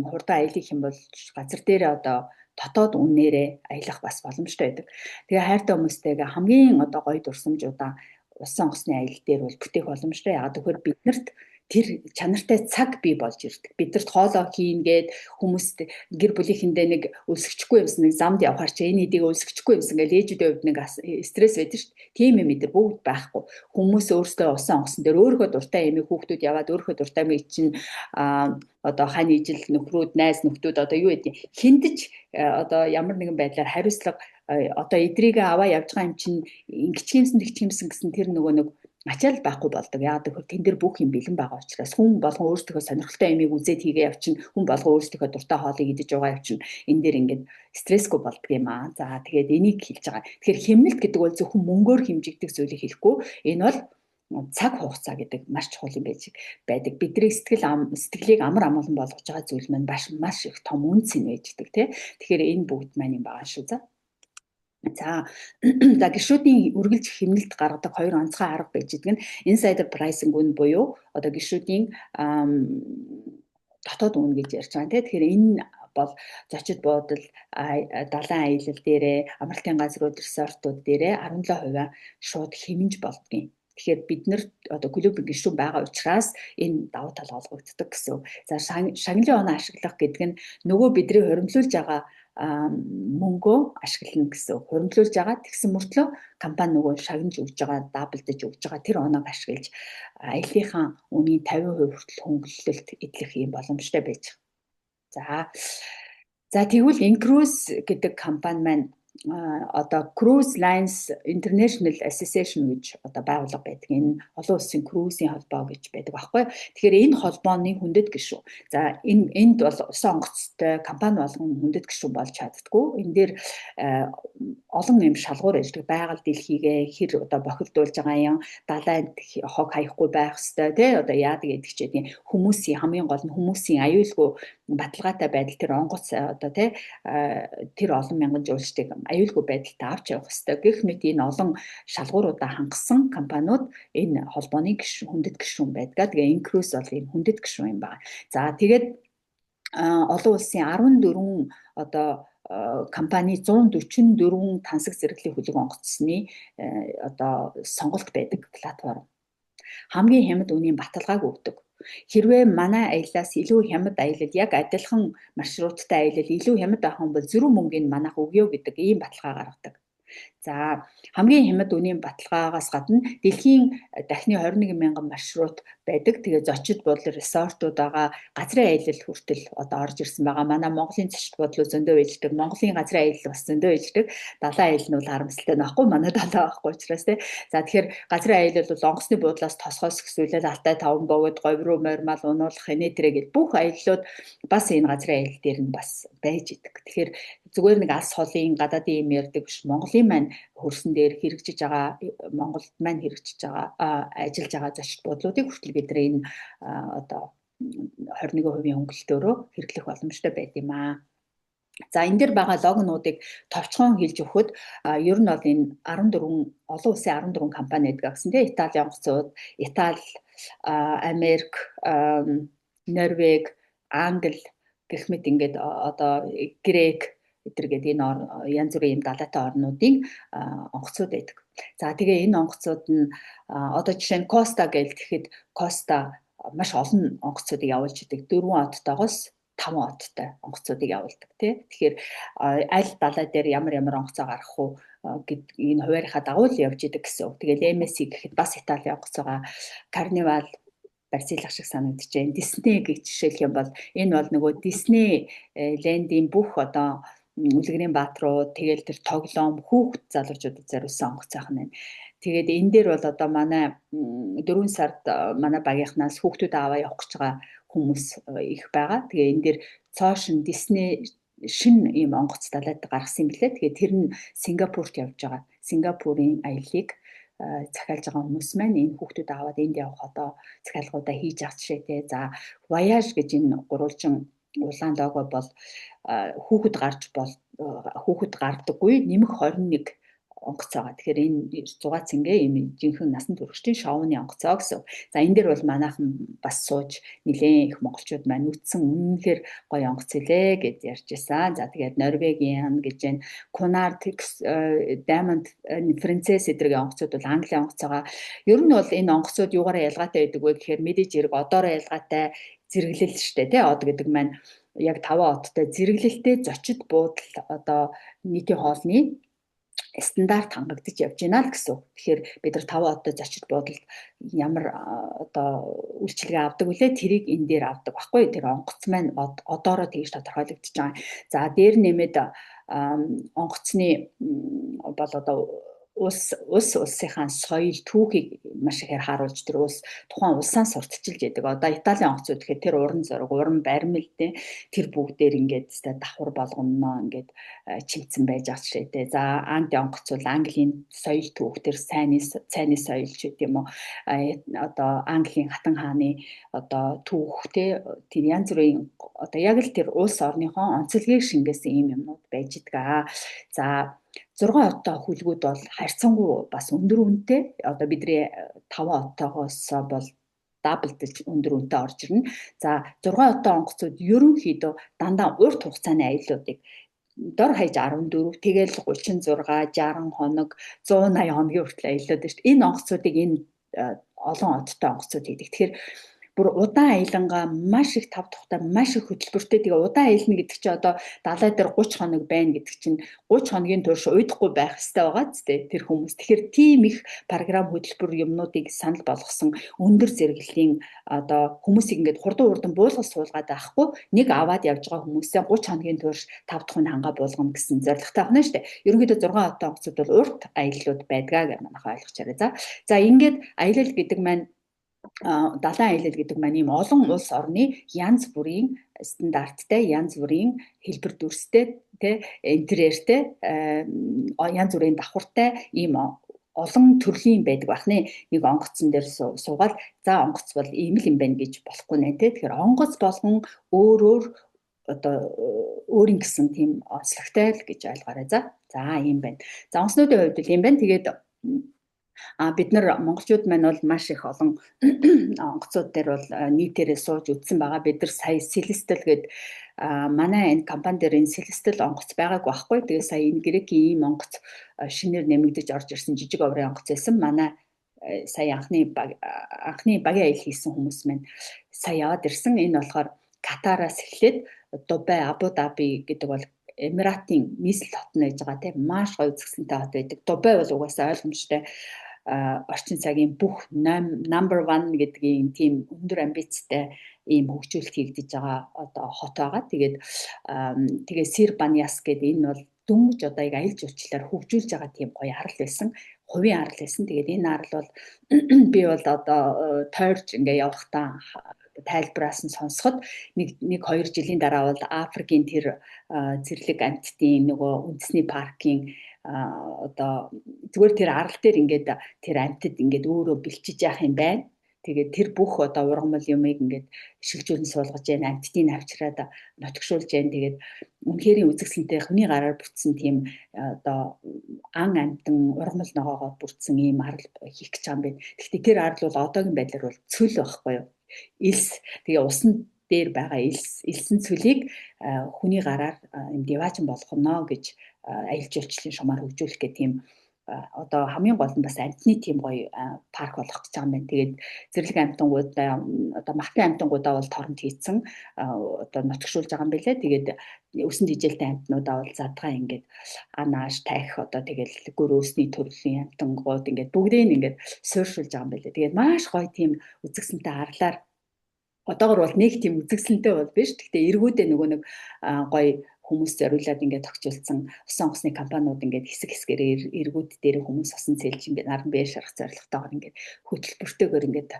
A: хурдан аялах юм бол газар дээрээ одоо дотоод үнээрээ аялах бас боломжтой байдаг. Тэгээ хайртай хүмүүстэйгээ хамгийн одоо гоё дурсамжуудаа усан онгоцны аялал дээр бол бүтээх боломжтой. Яг тэгэхээр биднэрт тэр чанартай цаг бий болж ирдэг. Бидэрт хоолоо хийнгээд хүмүүст гэр бүлийнхэндээ нэг өлсгөхгүй юмсан нэг замд явхаар чи энэ эдийг өлсгөхгүй юмсан гэж ээжүүдийн хувьд нэг стресс байдаг шүү дээ. Тийм юм эдэр бүгд байхгүй. Хүмүүс өөрсдөө усан онгоцон дээр өөрийнхөө дуртай юмыг хүүхдүүд яваад өөрийнхөө дуртай юмыг чинь одоо хань ижил нөхрүүд, найз нөхдүүд одоо юу гэдэг хиндэж одоо ямар нэгэн байдлаар хариуцлага одоо эдрийг аваа явж байгаа юм чинь ингэчгиймсэн тэгчгиймсэн гэсэн тэр нөгөө нэг ачаал байхгүй болдог. Яагаад гэвэл тэн дээр бүх юм бэлэн байгаа учраас хүн болгон өөрсдийнхөө сонирхолтой юмыг үзээд хийгээ явчихна. Хүн болгон өөрсдийнхөө дуртай хоолыг идэж байгаа явчихна. Энэ дээр ингээд стрессгүй болдог юм аа. За тэгээд энийг хэлж байгаа. Тэгэхээр хэмнэлт гэдэг бол зөвхөн мөнгөөр хэмжигдэх зүйлийг хэлэхгүй. Энэ бол цаг хугацаа гэдэг маш чухал юм байж байдаг. Бидний сэтгэл сэтгэлийг амар амгалан болгож байгаа зүйл маань маш их том үн цэн байж гэдэг тий. Тэгэхээр энэ бүгд маань юм байгаа шүү. За. За за гишүүдийн үргэлж хэмнэлт гаргадаг хоёр онцгой арга байж байгаа нь insider pricing үн буюу одоо гишүүдийн дотоод үн гэж ярьж байгаа тийм. Тэгэхээр энэ бол зочид буудал, далайн аялал дээрээ, амралтын газрууд, resort ууд дээрээ 17% шууд хэмнэж болдгийн. Тэгэхээр бид нар одоо клубын гишүүн байгаа учраас энэ давуу тал олгогддог гэсэн үг. За, шагналын оноо ашиглах гэдэг нь нөгөө бидний хуримтлуулж байгаа мөнгөө ашиглана гэсэн үг. Хуримтлуулж байгаа тэгсэн мөртлөө компани нөгөө шагнаж өгж байгаа, double даж өгж байгаа тэр оноог ашиглаж аяллахаа үнийн 50% хүртэл хөнгөлөлт эдлэх юм боломжтой байж байгаа. За. За, тэгвэл Incruise гэдэг компани маань одоо Cruise Lines International Association гэж одоо байгууллага байдаг. Энэ олон улсын круизийн холбоо гэж байдаг байхгүй. Тэгэхээр энэ холбооны хүндэт гишүүн. За, энэ энд бол усан онгоцтой компани болгон хүндэт гишүүн болж чаддаггүй. Энэ дээр олон юм шалгуур ажилладаг. Байгаль дэлхийгээ хэр одоо бохирдуулж байгаа юм, далайд хог хаяхгүй байх хэвээр тий, одоо яадаг гэдэг ч гэдэг хүмүүсийн, хамгийн гол нь хүмүүсийн аюулгүй баталгаатай байдал, тэр онгоц одоо тий тэр олон мянган жуулчдыг аюулгүй байдалтай авч явах ёстой гэх мэт энэ олон шалгууруудаа хангасан компаниуд энэ холбооны хүндэт гишүүн байдаг. Тэгээ Incruise бол энэ хүндэт гишүүн юм байна. За, тэгээд олон улсын 14 одоо компани 144 тансаг зэрэглэлийн хөлөг онгоцны одоо сонголт байдаг платформ. Хамгийн хямд үнийн баталгааг өгдөг. Хэрвээ манай аяллаас илүү хямд аялал, яг адилхан маршруттай аялал илүү хямд авах юм бол зөрүү мөнгийг манайх өгье гэдэг ийм баталгаа гаргадаг. За, хамгийн хямд үнийн баталгаагаас гадна дэлхийн дахны 21 мянган маршрут байдаг. Тэгээ зочид буудлын, resort ууд байгаа, газрын аялал хүртэл одоо орж ирсэн байгаа. Манай Монголын зочид буудлууд зөндөө байждаг. Монголын газрын аялал бас зөндөө байждаг. Далайн аялал нь бол харамсалтай нөхгүй, манай далай байхгүй учраас тий. За, тэгэхээр газрын аялал бол онгоцны буудлаас тосгоос өсвөлэл Алтай таван богод, говь руу мормал унуулах инээ тэрэ гэл бүх аяллууд бас энэ газрын аялал дээр нь бас байж идэг. Тэгэхээр зүгээр нэг алс холын гадаадын юм ярьдаг биш. Монголын маань хөрсөн дээр хэрэгжиж байгаа, Монголд маань хэрэгжиж байгаа, ажиллаж байгаа зочид буудлуудыг хүртэл бид нар энэ одоо 21% хөнгөлөлтөөрөө хэрэглэх боломжтой байд юм аа. За, энэ дээр байгаа логонуудыг товчхон хэлж өгөхөд ер нь бол энэ 14 олон улсын 14 компани байдаг гэсэн тийм. Итали онгоцууд, Итали, Америк, Норвег, Англи гэх мэт ингээд одоо Грек эдэргээд энэ янз бүрийн юм далайтай орнуудын онгоцууд байдаг. За, тэгээ энэ онгоцууд нь одоо жишээ нь Costa гэж тэгэхэд Costa маш олон онгоцуудыг явуулж идэг. Дөрвөн одтойгоос таван одтой онгоцуудыг явуулдаг тий. Тэгэхээр аль далай дээр ямар ямар онгоцоо гаргах уу гэд энэ хуваарийнхаа дагуу л явж идэг гэсэн үг. Тэгэл MSC гэхэд бас Италийн онгоцоогоо, Carnival Бразилих шиг санагдаж байна. Disney гэж жишээлх юм бол энэ бол нөгөө Disney Land-ийн бүх одоо үлгэрийн бааtruуд, тэгэл тэр тоглоом, хүүхэд залуучуудад зориулсан онгоцойх нь байна. Тэгээд энэ дээр бол одоо манай 4 сард манай багийнхнаас хүүхдүүд аваа явах гэж байгаа хүмүүс их байгаа. Тэгээ энэ дээр цоошин Disney шин ийм онгоц далайд гаргасан юм билээ. Тэгээ тэр нь Сингапурт явж байгаа. Сингапурын аяллыг захиалж байгаа хүмүүс маань энэ хүүхдүүд аваад энд явах одоо захиалгуудаа хийж авах жишээтэй. За, Voyage гэж энэ гурвалжин улаан лого бол хүүхэд гарч бол хүүхэд гардаггүй нэмэх 21 онгоц байгаа. Тэгэхээр энэ 6 цэнгээ ийм жинхэнэ насан туршидын шоуны онгоцоо гэсэн. За, энэ дээр бол манайхан бас сууж нэлээд их монголчууд маань үтсэн, үнэнхээр гоё онгоц илээ гэж ярьж байсан. За, тэгээд Норвегийн гэж байна. Cunard, Diamond Princess эдрэгийн онгоцууд бол Английн онгоц байгаа. Ер нь бол энэ онгоцууд юугаараа ялгаатай байдаг вэ гэхээр мэдээж хэрэг одоороо ялгаатай, зэрэглэл штэ, тий, од гэдэг маань яг 5 одтой зэрэглэлтэй зочид буудал одоо нийтийн хоолны стандарт хангагдаж явж байна л гэсэн үг. Тэгэхээр бид нар 5 одтой зочид буудалд ямар одоо үйлчилгээ авдаг вүлээ, тэрийг энэ дээр авдаг баггүй. Тэр онгоц маань одоороо тэгж тодорхойлогдож байгаа. За, дээр нэмээд онгоцны бол одоо улс улсынхаа соёл түүхийг маш ихээр харуулж, тэр улс тухайн улсаа сурталчилж яадаг. Одоо Италийн онгоцууд гэхээр тэр уран зураг, уран баримл, тэр бүгдээр ингээд давхар болгоноо ингээд чимцэн байж байгаа жишээтэй. За, Английн онгоц бол Английн соёл түүх, тэр сайнны цайны соёл ч гэдэм юм уу. Одоо Английн хатан хааны одоо түүх, тэр янз бүрийн одоо яг л тэр улс орныхоо онцлогийг шингээсэн ийм юмнууд байж идэг. За, 6 одтой хүлгүүд бол харьцангуй бас өндөр үнэтэй. Одоо бидний 5 оттойгоос бол double дэж өндөр үнэтэй орж ирнэ. За, 6 одтой онгоцууд ерөнхийдөө дандаа урт хугацааны аяллуудыг дор хаяж 14, тэгэл 36, 60 хоног, 180 хоногийн хүртэл аяллаад байна шүү дээ. Энэ онгоцуудыг энэ олон одтой онгоцууд хийдэг. Тэгэхээр бүр удаан аялангаа маш их тав тухтай, маш их хөдөлбөртэй. Тэгээ удаан аялна гэдэг чинь одоо далай дээр 30 хоног байна гэдэг чинь 30 хоногийн турш уйдахгүй байх хэрэгтэй байгаа ч тэр хүмүүс. Тэгэхээр тийм их програм хөтөлбөр юмнуудыг санал болгосон өндөр зэрэглэлийн одоо хүмүүсийг ингээд хурдан хурдан буулгаж суулгаад байхгүй, нэг аваад явж байгаа хүмүүсээ 30 хоногийн турш тав тухын хангаа буулгана гэсэн зорилготой байна шүү дээ. Ерөнхийдөө 6 одтой онгоцууд бол урт аяллууд байдгаа гэж манайхаа ойлгочаарай. За, ингээд аялал гэдэг маань, далайн аялал гэдэг маань ийм олон улс орны янз бүрийн стандарттай, янз бүрийн хэлбэр дүрстэй, тэ, интерьертэй, янз бүрийн давхартай ийм олон төрлийн байдаг бахны. Нэг онгоцон дээр суугаад, за, онгоц бол ийм л юм байна гэж болохгүй нэ, тэ. Тэгэхээр онгоц болгон өөр өөр одоо өөрийн гэсэн тийм онцлогтой л гэж ойлгоорой. За, ийм байна. За, онгоцнуудын хувьд л ийм байна. Тэгээд бид нар монголчууд маань бол маш их олон онгоцууд дээр бол нийтээрээ сууж үзсэн байгаа. Бид нар сая Celestyal гээд, манай энэ компани дээр энэ Celestyal онгоц байгаагүй байхгүй. Тэгээ сая энэ грекийн ийм онгоц шинээр нэмэгдэж орж ирсэн жижиг оврын онгоц байсан. Манай сая анхны багийн аялал хийсэн хүмүүс маань сая яваад ирсэн. Энэ болохоор Катараас эхлээд Дубай, Абу Даби гэдэг бол Эмиратын нийслэл хот нь байж байгаа, тийм, маш гоё үзэсгэлэнтэй хот байдаг. Дубай бол угаасаа ойлгомжтой, орчин цагийн бүх number 1 гэдгийн тийм өндөр амбицтай ийм хөгжүүлэлт хийгдэж байгаа одоо хот байгаа. Тэгээд тэгээ Сир Баньяс гэдэг энэ бол дөнгөж одоо яг аялал жуулчлалаар хөгжүүлж байгаа тийм гоё арал байсан. Хувийн арал байсан. Тэгээд энэ арал бол би бол одоо тойрж ингээ явахдаа тайлбараас нь сонсоход нэг нэг хоёр жилийн дараа бол Африкийн тэр зэрлэг амьтдын нөгөө үндэсний паркийн одоо зүгээр тэр арал дээр ингээд тэр амьтад ингээд өөрөө бэлчиж яах юм байна. Тэгээд тэр бүх одоо ургамал юмыг ингээд шилжүүлэн суулгаж яана, амьтдыг авчираад нутагшуулж яана. Тэгээд үнэхэрийн үзэсгэлэнтэй хүний гараар бүтсэн тийм одоо ан амьтан ургамал ногоогоор бүрдсэн ийм арал хийх гэж байгаа юм байна. Гэхдээ тэр арал бол одоогийн байдлаар бол цөл байхгүй юу? Элс. Тэгээ усан дээр байгаа элс, элсэн цөлийг хүний гараар юм диваажин болгоно гэж аялал жуулчлалын шумаар хөгжүүлэх гэх тийм одоо хамгийн гол нь бас амьтны тийм гоё парк болох гэж байгаа юм байна. Тэгээд зэрлэг амьтангуудаа, одоо махтай амьтангуудаа бол торомт хийцэн одоо нутагшуулж байгаа юм билээ. Тэгээд өсөн тэжээлтэй амьтнуудаа бол задгаа ингээд анааш тайх, одоо тэгэл гөрөөсний төрлийн амьтангууд ингээд бүгдийг ингээд суурьшуулж байгаа юм билээ. Тэгээд маш гоё тийм үзэсгэлэнтэй арлаар, одоогор бол нэг тийм үзэсгэлэнтэй бол биш. Гэхдээ эргүүдээ нөгөө нэг гоё хүмүүс зориулаад ингээд тохижуулсан усан онгоцны компаниуд ингээд хэсэг хэсгээр эргүүд дээр хүмүүс осон цэлж ингээд наран бээр шарах зорилготойгоор ингээд хөтөлбөртэйгээр ингээд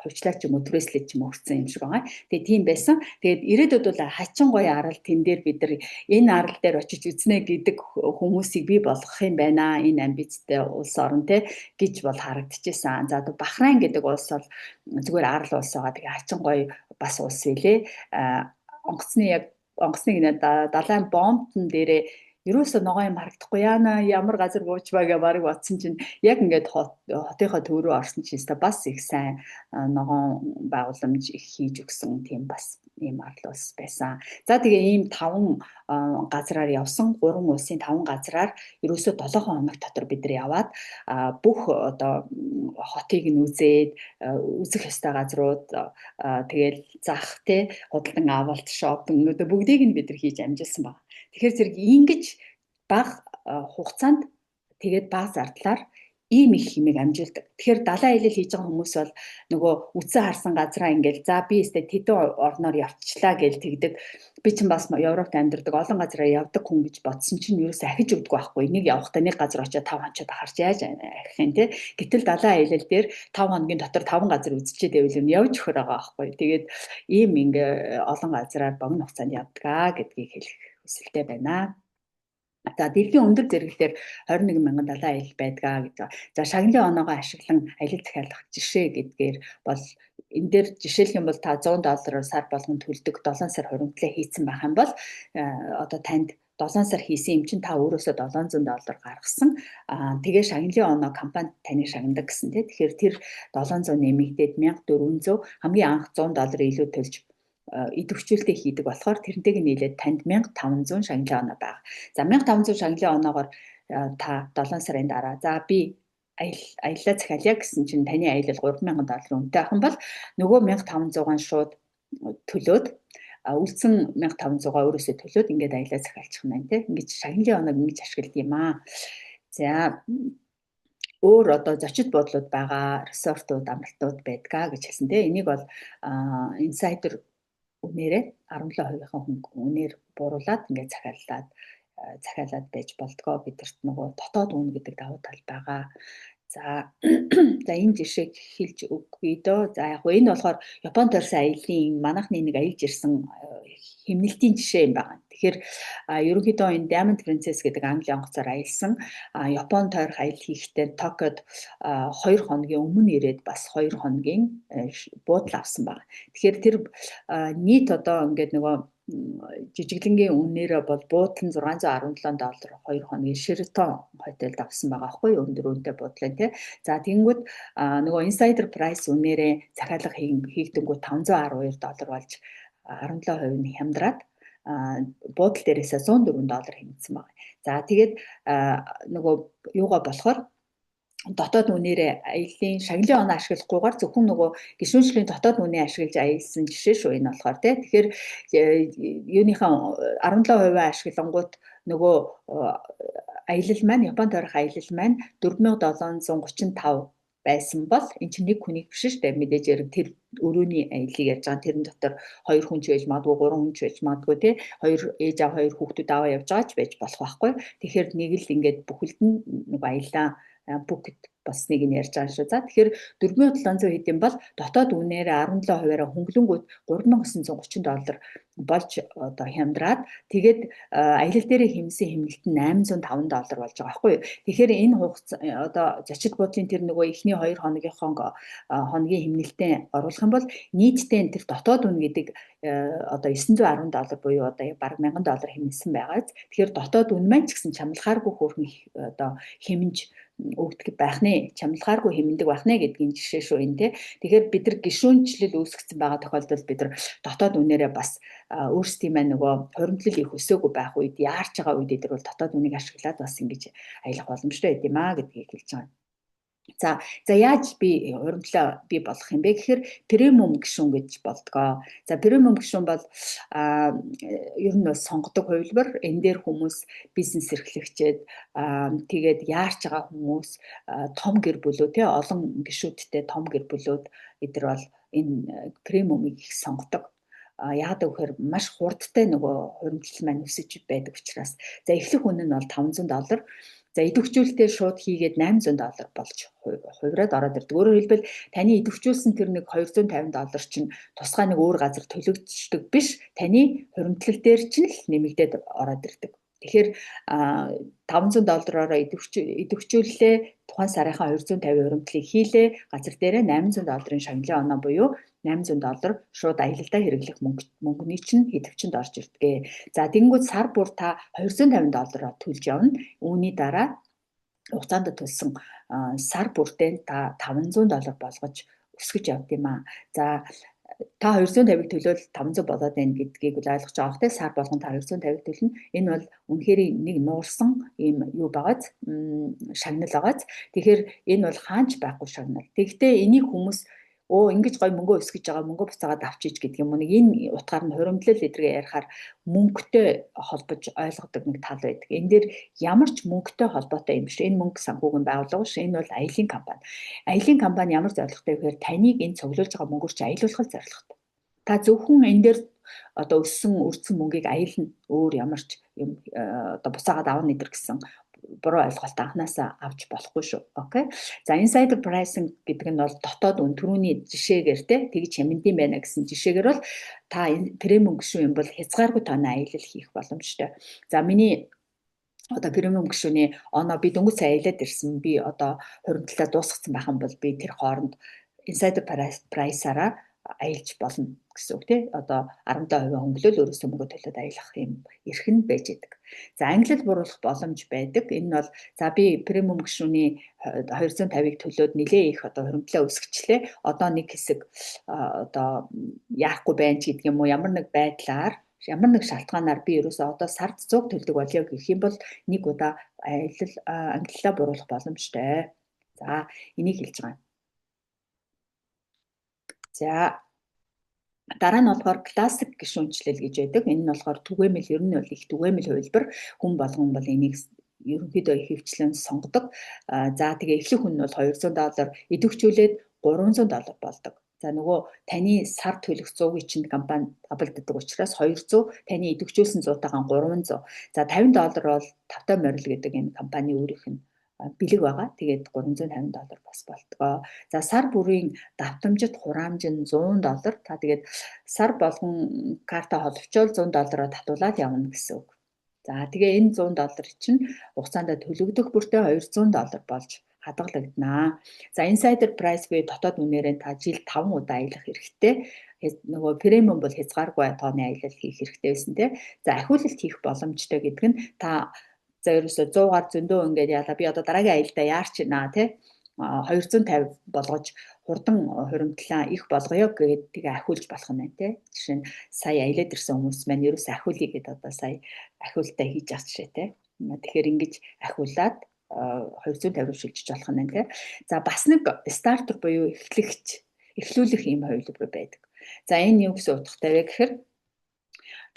A: хувьчлаад ч юм уу түрээслээд ч юм уу өгсөн юм шиг байгаа. Тэгээ тийм байсан. Тэгээд ирээдүйд бол хачин гоё арал тэн дээр бид нар энэ арал дээр очиж үзнэ гэдэг хүмүүсийг бий болгох юм байна. Энэ амбицтай улс орон те гэж бол харагдчихсан. За Бахрайн гэдэг улс бол зүгээр арал улс байгаа. Тэгээ хачин гоё бас улс билээ. Онгоцны яг онгоцны гинэ далайн бомбтон дээрээ ерөөсөө ногоон юм харагдахгүй яана ямар газар бууч ба гэ барыг бодсон чинь яг ингээд хотынхоо төв рүү орсон чинь бас их сайн ногоон байгууламж их хийж өгсөн тийм бас ийм арал улс байсан. За тэгээ ийм 5 газраар явсан, 3 улсын 5 газраар ерөөсөө 7 хоног дотор бид нар яваад бүх одоо хотыг нь үзээд, үзэх ёстой газрууд, тэгэл зах те, худалдан авалт, шопинг одоо бүгдийг нь бид нар хийж амжилсан байна. Тэгэхээр зэрэг ингэж бага хугацаанд тэгээд бага зардлаар ийм их хэмээг амжилдаг. Тэгэхээр далайн аялал хийж байгаа хүмүүс бол нөгөө үтсэн харсан газраа ингээл за би өстэй тэдэн орноор явчихлаа гэж тэгдэг. Би чинь бас Европт амьдардаг, олон газараа явдаг хүн гэж бодсон чинь ерөөсөө ахиж өгдөг байхгүй. Нэг явахдаа нэг газар очиод 5 хонцоод харж яаж ахих юм те. Гэтэл далайн аялал дээр 5 хоногийн дотор 5 газар үзчихэд байвал юм явж өгөхөр байгаа байхгүй. Тэгээд ийм ингээ олон газараар богино хугацаанд явдгаа гэдгийг хэлэх хүсэлтэй байна. За дэлхийн өндөр зэрэглэлээр 21 мянган далайн аялал байдгаа гэж. За шагналын оноогоо ашиглан аялал захиалах жишээ гэдгээр бол энэ дээр жишээлх юм бол та 100 доллараар сар болгон төлдөг 7 сар хуримтлаа хийцэн байх юм бол одоо танд 7 сар хийсэн юм чинь та өөрөөсөө 700 доллар гаргасан. Тэгээ шагналын оноо компани таныг шагнадаг гэсэн тий. Тэгэхээр тэр 700 нэмэгдээд 1400, хамгийн анх 100 доллар илүү төлж идэвхжүүлэлтээ хийдэг болохоор тэрнтэйг нийлээд танд 1500 шагналын оноо байгаа. За 1500 шагналын оноогоор та 7 сарын дараа за би аяллаа захиалъя гэсэн чинь таны аялал 3000 доллар үнэтэй ах юм бол нөгөө 1500-ан шууд төлөөд, үлдсэн 1500-аа өөрөөсөө төлөөд ингээд аялаа захиалчих юм байна те. Ингэж шагналын оноог ингэж ашигладаг юм аа. За өөр одоо зочид буудлууд байгаа, resort ууд, амралтууд байдгаа гэж хэлсэн те. Энийг бол insider үнээрээ 17%-ийн үнээр бууруулад ингээд захиалаад байж болдгоо. Бидэрт нөгөө дотоод үн гэдэг давуу тал байгаа. За за энэ жишээг хэлж өгье дөө. За яг энэ болохоор Японд төрсэн аяллаа манайхны нэг аялж ирсэн хэмнэлтийн жишээ юм байна. Тэгэхээр ерөнхийдөө энэ Diamond Princess гэдэг Англи онгоцоор аялсан. Японд тойрох аялал хийхдээ Токиод 2 хоногийн өмнө ирээд бас 2 хоногийн буудал авсан байна. Тэгэхээр тэр нийт одоо ингээд нөгөө жижиглэнгийн үнээрээ бол буудал нь 617 доллар 2 хоногийн Sheraton хотелд авсан байгаа байхгүй юу, өндөр үнэтэй буудлын тий. За тэгэнгүүт нөгөө insider price үнээрээ захиалга хийгдэнгүүт 512 доллар болж 17% нь хямдраад буудал дээрээсээ 104 доллар хэмнэсэн байна. За тэгээд нөгөө юугаа болохоор дотоод үнээрээ аяллаа шагналын оноо ашиглахгүйгээр зөвхөн нөгөө гишүүнчлийн дотоод үнэ ашиглаж аялсан жишээ шүү энэ болохоор тий. Тэгэхээр юуныхаа 17% ашиглангууд нөгөө аялал маань, Японд орох аялал маань 4735 байсан бол эн чинь нэг хүнийг биш шүү дээ. Мэдээж яриг тэр өрөөний аяллыг ярьж байгаа. Тэрэн дотор хоёр хүн ч байж магадгүй, гурван хүн ч байж магадгүй тий. Хоёр ээж аав, хоёр хүүхдүүд аваа явж байгаа ч байж болох байхгүй. Тэгэхээр нэг л ингээд бүхэлд нь нэг аяллаа booked болсныг нь ярьж байгаа шүү. За тэгэхээр 4700 хэд юм бол дотоод үнээрээ 17%-аараа хөнгөлөнгүүд 3930 доллар болж одоо хямдраад, тэгээд аялал дээрээ хэмнэсэн хэмнэлт нь 805 доллар болж байгаа байхгүй юу. Тэгэхээр энэ хугацаа одоо зочид буудлын тэр нөгөө эхний 2 хоногийнхоо хоногийн хэмнэлтэд оруулах юм бол нийтдээ тэр дотоод үн гэдэг одоо 910 доллар буюу одоо бараг 1000 доллар хэмнэсэн байгаа. Тэгэхээр дотоод үн маань ч гэсэн чамлахааргүй хөөрхөн одоо хэмнэж өгдөг байх нэ, чамлахааргүй хэмнэдэг байх нэ гэдгийн жишээ шүү энэ те. Тэгэхээр бид нар гишүүнчлэл үүсгэсэн байгаа тохиолдолд бид нар дотоод үнээрээ бас өөрсдийн маань нөгөө хуримтлал их өсөөгүй байх үед, яарч байгаа үед эдгээр бол дотоод үнийг ашиглаад бас ингэж аялах боломжтой байд юм а гэдгийг хэлж байгаа. За за яаж би хуримтлаа бий болгох юм бэ гэхээр премиум гишүүн гэж болдгоо. За премиум гишүүн бол ер нь бол сонгодог хувилбар. Энэ дээр хүмүүс бизнес эрхлэгчээд, тэгээд яарч байгаа хүмүүс, том гэр бүлүүд тий, олон гишүүдтэй том гэр бүлүүд эдгээр бол энэ премиумыг их сонгодог. Яагаад гэвэл маш хурдтай нөгөө хуримтлал маань өсөж байдаг учраас. За, эхлэх үнэ нь бол 500 доллар. За, идэвхжүүлэлтээ шууд хийгээд 800 доллар болж хувираад ороод ирдэг. Өөрөөр хэлбэл, таны идэвхжүүлсэн тэр нэг 250 доллар чинь тусгай нэг өөр газар төлөгдчихдөг биш. Таны хуримтлал дээр чинь л нэмэгдээд ороод ирдэг. Тэгэхээр 500 доллараараа идэвхжүүллээ. Тухайн сарынхаа 250 хуримтлалыг хийлээ. Газар дээрээ 800 долларын шагналын оноо буюу 800 доллар шууд аялалдаа хэрэглэх мөнгөний чинь хэтэвчэнд орж ирдэг. За, тэгэнгүүт сар бүр та 250 доллараар төлж явна. Үүний дараа хугацаанд төлсөн сар бүртээ та 500 доллар болгож өсгөж явд юм аа. За, та 250-ыг төлөөл 500 болоод байна гэдгийг үл ойлгож байгаа хэрэг сар болгон та 250-ыг төлнө. Энэ бол үнэхээр нэг нуурсан ийм юу байгааз, шагнал байгааз. Тэгэхээр энэ бол хаанч байхгүй шагнал. Тэгэхдээ энийг хүмүүс ингэж гой мөнгө өсгөж байгаа, мөнгө буцаагаад авчиж гэдэг юм уу, нэг энэ утгаар нь хуримтлал эдрэгээ ярихаар мөнгөтэй холбож ойлгодог нэг тал байдаг. Энэ дээр ямар ч мөнгөтэй холбоотой юм биш. Энэ мөнгө санхүүгийн байгууллага биш. Энэ бол аялын компани. Аялын компани ямар зорилготой вэ гэхээр таныг энэ цуглуулж байгаа мөнгөөр чи аялуулах зорилготой. Та зөвхөн энэ дээр одоо өссөн үрдсэн мөнгийг аялна. Өөр ямар ч юм одоо буцаагаад авна эдэр гэсэн буруу ойлголт анханасаа авч болохгүй шүү. Okay. За, insider pricing гэдэг нь бол дотоод үн, түрүүний жишээгээр те, тэгж хямдсан байна гэсэн жишээгээр бол та премиум гишүүн юм бол хязгааргүй тооны аялал хийх боломжтой. За, миний одоо премиум гишүүний оноо, би дөнгөж сая аялаад ирсэн. Би одоо хуримтлалаа дуусгацсан байх юм бол би тэр хооронд insider price-аараа аялж болно гэсэн үг тий. Одоо 17% хөнгөлөөл өөрөөсөө мөнгө төлөөд аялах юм эрх нь байж байдаг. За, ангилал бууруулах боломж байдаг. Энэ нь бол за би премиум гишүүний 250-ыг төлөөд нэлээ их одоо хуримтлаа өсгөчлээ. Одоо нэг хэсэг одоо яахгүй байна ч гэдэг юм уу, ямар нэг байдлаар, ямар нэг шалтгаанаар би ерөөсөө одоо сард 100 төлдөг болъё гэх юм бол нэг удаа аялал ангиллаа бууруулах боломжтой. За, энийг хэлж байгаа юм. За, дараа нь болохоор классик гишүүнчлэл гэж байдаг. Энэ нь болохоор түгээмэл, ер нь бол их түгээмэл хувилбар. Хүн болгон бол энийг ерөнхийдөө их хөвчлэн сонгодог. За, тэгээ эхлэх хүн нь бол 200 доллар, идэвхжүүлээд 300 доллар болдог. За, нөгөө таны сар төлөх 100-ыг чинь компани double-ддаг учраас 200, таны идэвхжүүлсэн 100-тайгаан 300. За, 50 доллар бол тавтай морил гэдэг энэ компани өөрийнх нь бэлэг байгаа. Тэгээд 350 доллар бас болтгоо. За, сар бүрийн давтамжит хураамж нь 100 доллар. Та тэгээд сар болгон карта холбочвол 100 доллараар татуулаад явна гэсэн үг. За, тэгээ энэ 100 доллар чинь хугацаанд төлөгдөх бүртээ 200 доллар болж хадгалагданаа. За, insider price буюу дотоод үнээрээ та жилд 5 удаа аялах эрхтэй. Нөгөө премиум бол хязгааргүй тооны аялал хийх эрхтэй байсан тий. За, ахиулалт хийх боломжтой гэдэг нь та за ерөөсө 100-аар зөндөө ингээд яалаа, би одоо дараагийн аялалдаа яарч байна тий, 250 болгож хурдан хуримтлаа их болгоё гээд тэгээ ахиулж болох нь байна тий. Жишээ нь сая аялаад ирсэн хүмүүс маань ерөөсө ахиулъя гэдээ одоо сая ахиултаа хийж байгаа жишээ тий. Тэгэхээр ингэж ахиулаад 250 руу шилжиж болох нь байна тий. За, бас нэг starter буюу эхлэгч, эхлүүлэх ийм хувилбар байдаг. За, энэ юу гэсэн утгатай вэ гэхээр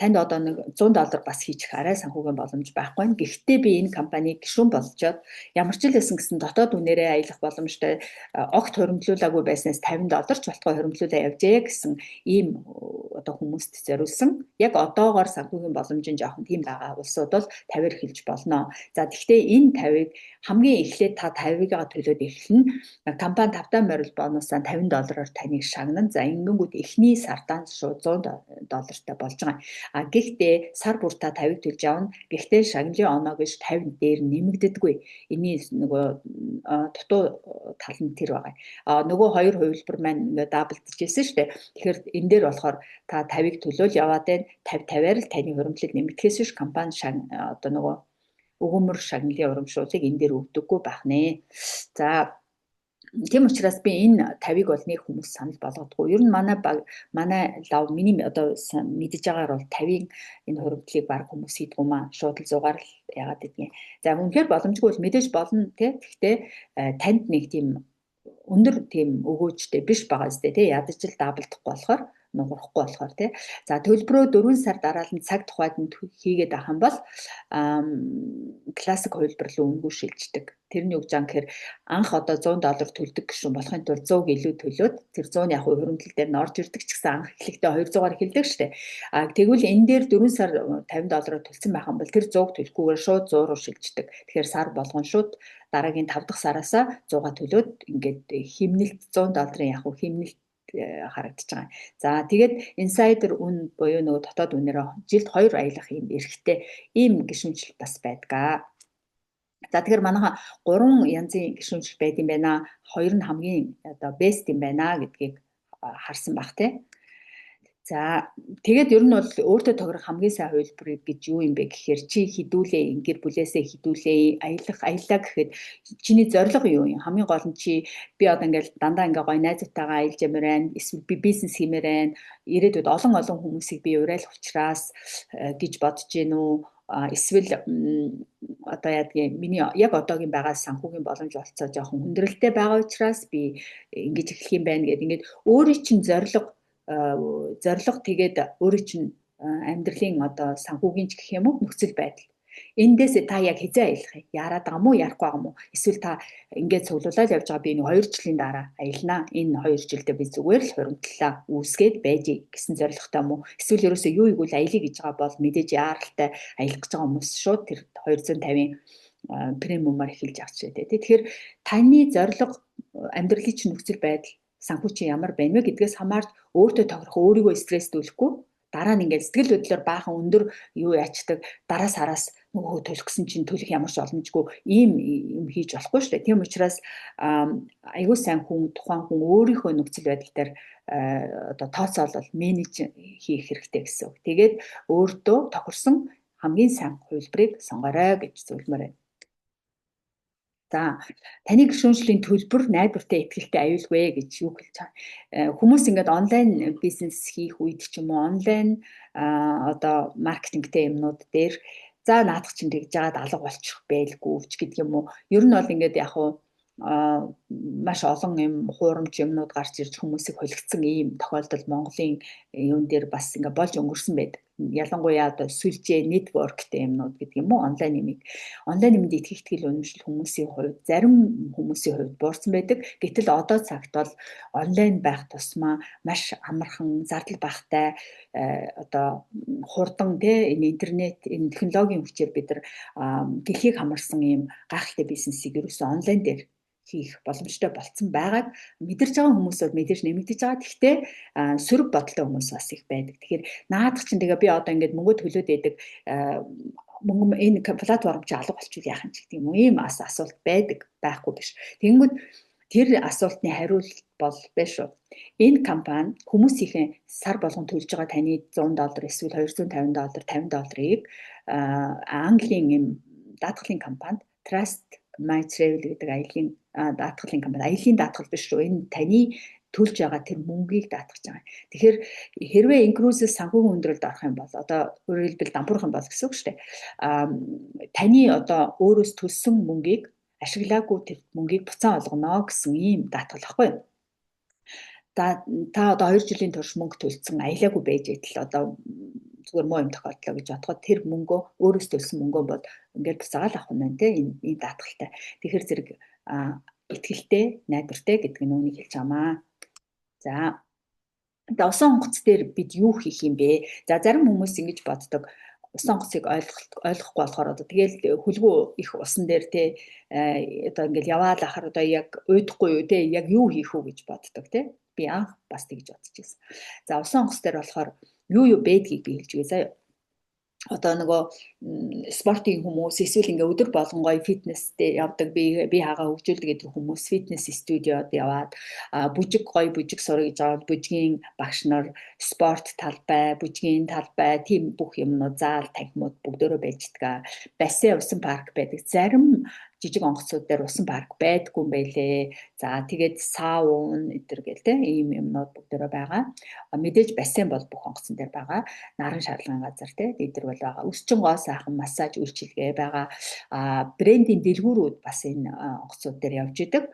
A: танд одоо нэг 100 доллар бас хийчих арай санхүүгийн боломж байхгүй нь. Гэхдээ би энэ компаниг гишүүн болжоод ямар ч л байсан гэсэн дотоод үнээрээ аялах боломжтой, огт хуримтлуулаагүй байснаас 50 доллар ч болтгой хуримтлуулаа явжээ гэсэн ийм одоо хүмүүст зориулсан. Яг одоогоор санхүүгийн боломж нь жоохон тийм байгаа улсууд бол 50-аар эхэлж болно. За, тэгэхдээ энэ 50-ыг хамгийн эхлээд та 50-ыг төлөөд эхэлнэ. Компани тавтай морил бонусаа 50 доллараар таныг шагнана. За, ингэнгүүт эхний сартаа шууд 100 доллартай болж байгаа. А гэхдээ сар бүр та 50-ыг төлж авна. Гэхдээ шагналын оноо гэж 50 дээр нэмэгддэггүй. Энийн нөгөө дутуу тал нь тэр байгаа. А нөгөө хоёр хувилбар маань ингээ double-дж байсан шүү дээ. Тэгэхээр энэ дээр болохоор та 50-ыг төлөөл яваад байна. 50 50-аар л таны хуримтлал нэмэгдэхээс биш компани одоо нөгөө өгөөмөр шагналын урамшууллыг энэ дээр өгдөггүй байх нэ. За, тийм учраас би энэ 50-ыг бол нэг хүмүүс санал болгодгоо. Ер нь манай баг, манай лав, миний одоо мэдэж байгаагаар бол 50-ын энэ хуримтлалыг баг хүмүүс хийдгүү маа. Шууд л 100-аар л яагаад гэдгийг. За, үнэхээр боломжгүй бол мэдээж болно тий. Гэхдээ танд нэг тийм өндөр тийм өгөөжтэй биш байгаа зү тий. Ядаж л double-дахгүй болохоор Нугарахгүй болохоор тий. За, төлбөрөө 4 сар дараалан цаг тухайд нь хийгээд авах юм бол classic хувилбар руу үнэгүй шилждэг. Тэр нь юу гэж юм гэхээр анх одоо 100 доллар төлдөг гишүүн болохын тулд 100 илүү төлөөд, тэр 100-ны яг хуримтлал дээр нь орж ирдэг ч гэсэн анх эхлэхдээ 200-аар эхэлдэг штэ. А тэгвэл энэ дээр 4 сар 50 доллараар төлсөн байх юм бол тэр 100-г төлөхгүйгээр шууд 100 руу шилждэг. Тэгэхээр сар болгон шууд дараагийн 5 дахь сараасаа 100-га төлөөд ингээд хэмнэлт, 100 долларын яг хэмнэлт харагдаж байгаа. За, тэгээд insider үн буюу нөгөө дотоод үнээрээ жилд 2 аялах юм эрхтэй ийм гишүүнчлэл бас байдаг. За, тэгэхээр манайха гурван янзын гишүүнчлэл байд юм байна. Хоёр нь хамгийн одоо best юм байна гэдгийг харсан бах, тий. За, тэгээд ер нь бол өөртөө тохирох хамгийн сайн хувилбар гэж юу юм бэ гэхээр чи хэдүүлээ, гэр бүлээсээ хэдүүлээ аялах, аяллаа гэхэд чиний зорилго юу юм? Хамгийн гол нь чи би одоо ингээл дандаа ингээ гоё найзуудтайгаа аялж ямаар байна, эсвэл би бизнес хиймээр байна, ирээдүйд олон олон хүмүүсийг би уриалах учраас гэж бодож гин үү, эсвэл одоо яадгийн миний яг одоогийн байгаа санхүүгийн боломж болцоо жоохон хүндрэлтэй байгаа учраас би ингэж эхлэх юм байна гэдэг, ингээд өөрийн чинь зорилго, тэгээд өөрийн чинь амьдралын одоо санхүүгийн ч гэх юм уу, нөхцөл байдал. Эндээс та яг хэзээ аялах юм? Яарад байгаа мó, ярахгүй байгаа мó? Эсвэл та ингээд цуглуулаад явж байгаа, би нэг 2 жилийн дараа аялнаа. Энэ 2 жилдээ би зүгээр л хуримтлалаа үүсгээд байж гэсэн зорилготой мó? Эсвэл ерөөсөө юу игвэл аялъя гэж байгаа бол мэдээж яаралтай аялах гэж байгаа хүмүүс шууд тэр 250-ын premium аар эхэлж авч шээ. Тэгэхээр таны зорилго, амьдралын чинь нөхцөл байдал, санхүү чинь ямар байна вэ гэдгээс хамаарч өөртөө тохирох, өөрийгөө стресстүүлэхгүй, дараа нь ингээд сэтгэл хөдлөлөөр баахан өндөр юу яачдаг, дараа сараас нөгөө төлөх гэсэн чинь төлөх ямар ч боломжгүй ийм юм хийж болохгүй шүү дээ. Тийм учраас аягүй сайн хүн, тухайн хүн өөрийнхөө нөхцөл байдал дээр одоо тооцоолол, manage хийх хэрэгтэй гэсэн үг. Тэгээд өөртөө тохирсон хамгийн сайн хувилбарыг сонгоорой гэж зөвлөмөр байна. За, таны гишүүнчлийн төлбөр найдвартай, итгэлтэй, аюулгүй гэж юу хэлж байгаа. Хүмүүс ингээд онлайн бизнес хийх үед ч юм уу, онлайн одоо маркетингтэй юмнууд дээр за наадах чинь тэгж жагаад алга болчих байлгүй ч гэдэг юм уу. Ер нь бол ингээд яг уу маш олон юм хуурамч юмнууд гарч ирж хүмүүсийг холигдсон ийм тохиолдол Монголын юун дээр бас ингээ болж өнгөрсөн байдаг. Ялангуяа одоо сүлжээ, network тэй юмнууд гэдэг юм уу, онлайн юмыг, онлайн юмд итгэх итгэл үнэмшил хүмүүсийн хувьд, зарим хүмүүсийн хувьд буурсан байдаг. Гэтэл одоо цагт бол онлайн байх тусмаа маш амархан, зардал багатай, одоо хурдан те, энэ интернет, энэ технологийн хүчээр бид нар дэлхийг хамарсан ийм гайхалтай бизнесийг ерөөсөө онлайн дээр хийх боломжтой болцсон байгааг мэдэрч байгаа хүмүүс бол мэдээж нэмэгдэж байгаа. Гэхдээ сөрөг бодолтой хүмүүс бас их байдаг. Тэгэхээр наадах чинь тэгээ би одоо ингээд мөнгө төлөөд байдаг, мөнгө энэ платформ чи алга болчихвол яах юм ч гэдэг юм уу. Ийм бас асуулт байдаг, байхгүй биш. Тэгэнгүүт тэр асуултны хариулт бол биш шүү. Энэ компани хүмүүсийнхээ сар болгон төлж байгаа таны 100 доллар эсвэл 250 доллар, 50 долларыг Английн юм даатгалын компанид, Trust My Travel гэдэг аялын даатгалын компани, аялын даатгал биш шүү. Энэ таны төлж байгаа тэр мөнгийг даатгаж байгаа. Тэгэхээр хэрвээ inCruises санхүүгийн хүндрэлд орох юм бол, одоо өөрөөр хэлбэл дампуурах юм бол гэсэн үг шүү дээ. Таны одоо өөрөөс төлсөн мөнгийг, ашиглаагүй тэр мөнгийг буцаан олгоно гэсэн ийм даатгал байхгүй юу? Та та одоо 2 жилийн турш мөнгө төлсөн, аялаагүй байж идэл одоо зүгээр муу юм тохиолдлоо гэж бодоход тэр мөнгөө, өөрөөс төлсөн мөнгөө бол ингээд буцаагаал авах нь байна те, энэ даатгалтай. Тэгэхээр зэрэг итгэлтэй, найдвартай гэдэг нь үүнийг хэлж байгаамаа. За. За, усан онгоц дээр бид юу хийх юм бэ? За, зарим хүмүүс ингэж боддог, усан онгоцыг ойлгохгүй болохоор одоо тэгэл хүлгүү их усан дээр те, одоо ингээл яваал ахаар одоо яг уйдахгүй юу те, яг юу хийх үү гэж боддог те. Би анх бас тэгж бодож байсан. За, усан онгоц дээр болохоор юу юу байдгийг би хэлж өгье заяа. Одоо нөгөө спортын хүмүүс эсвэл ингээ өдөр болгон гоё фитнестэй явдаг, бие хаагаа хөгжүүлдэг гэдэг хүмүүс фитнес студиод яваад бүжиг, гоё бүжиг сурах гэж байгаа бүжгийн багш нар, спорт талбай, бүжгийн талбай, тийм бүх юмнууд, заал, танхимууд бүгдөө байж байгаа. Бассейн, усан парк байдаг. Зарим жижиг онгоцууд дээр усан парк байдгүй юм байлээ. За, тэгээд саун эдэр гэл те, ийм юмнууд бүгдээрээ байгаа. Мэдээж бассейн бол бүх онгоцон дээр байгаа. Наран шарлагын газар те, эдэр бол байгаа. Өсчин гоо сайхан массаж үйлчилгээ байгаа. Брендийн дэлгүүрүүд бас энэ онгоцууд дээр явж идэг.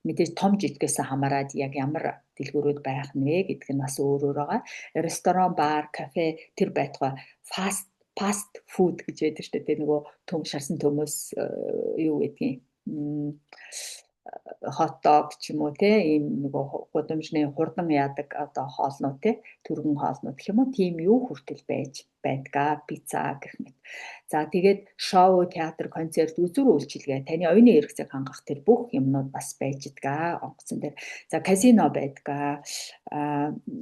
A: Мэдээж том жижигээс хамаарат яг ямар дэлгүүрүүд байх нь вэ гэдг нь бас өөр өөр байгаа. Ресторан, бар, кафе тэр байтугай fast fast food гэж байдаг шүү дээ. Тэр нөгөө төм шарсан төмөөс юу гэдгийг хот дог ч юм уу, те, ийм нөгөө гудамжны хурдан яадаг одоо хоолнууд, те, түргэн хоолнууд гэх юм уу, тийм юу хүртэл байж байдгаа, пицца гэх мэт. За, тэгээд шоу, театр, концерт, үзүүр үйлчилгээ, таны оюуны хэрэгцээг хангах тэр бүх юмнууд бас байж дгаа онгоцон дээр. За, казино байдгаа.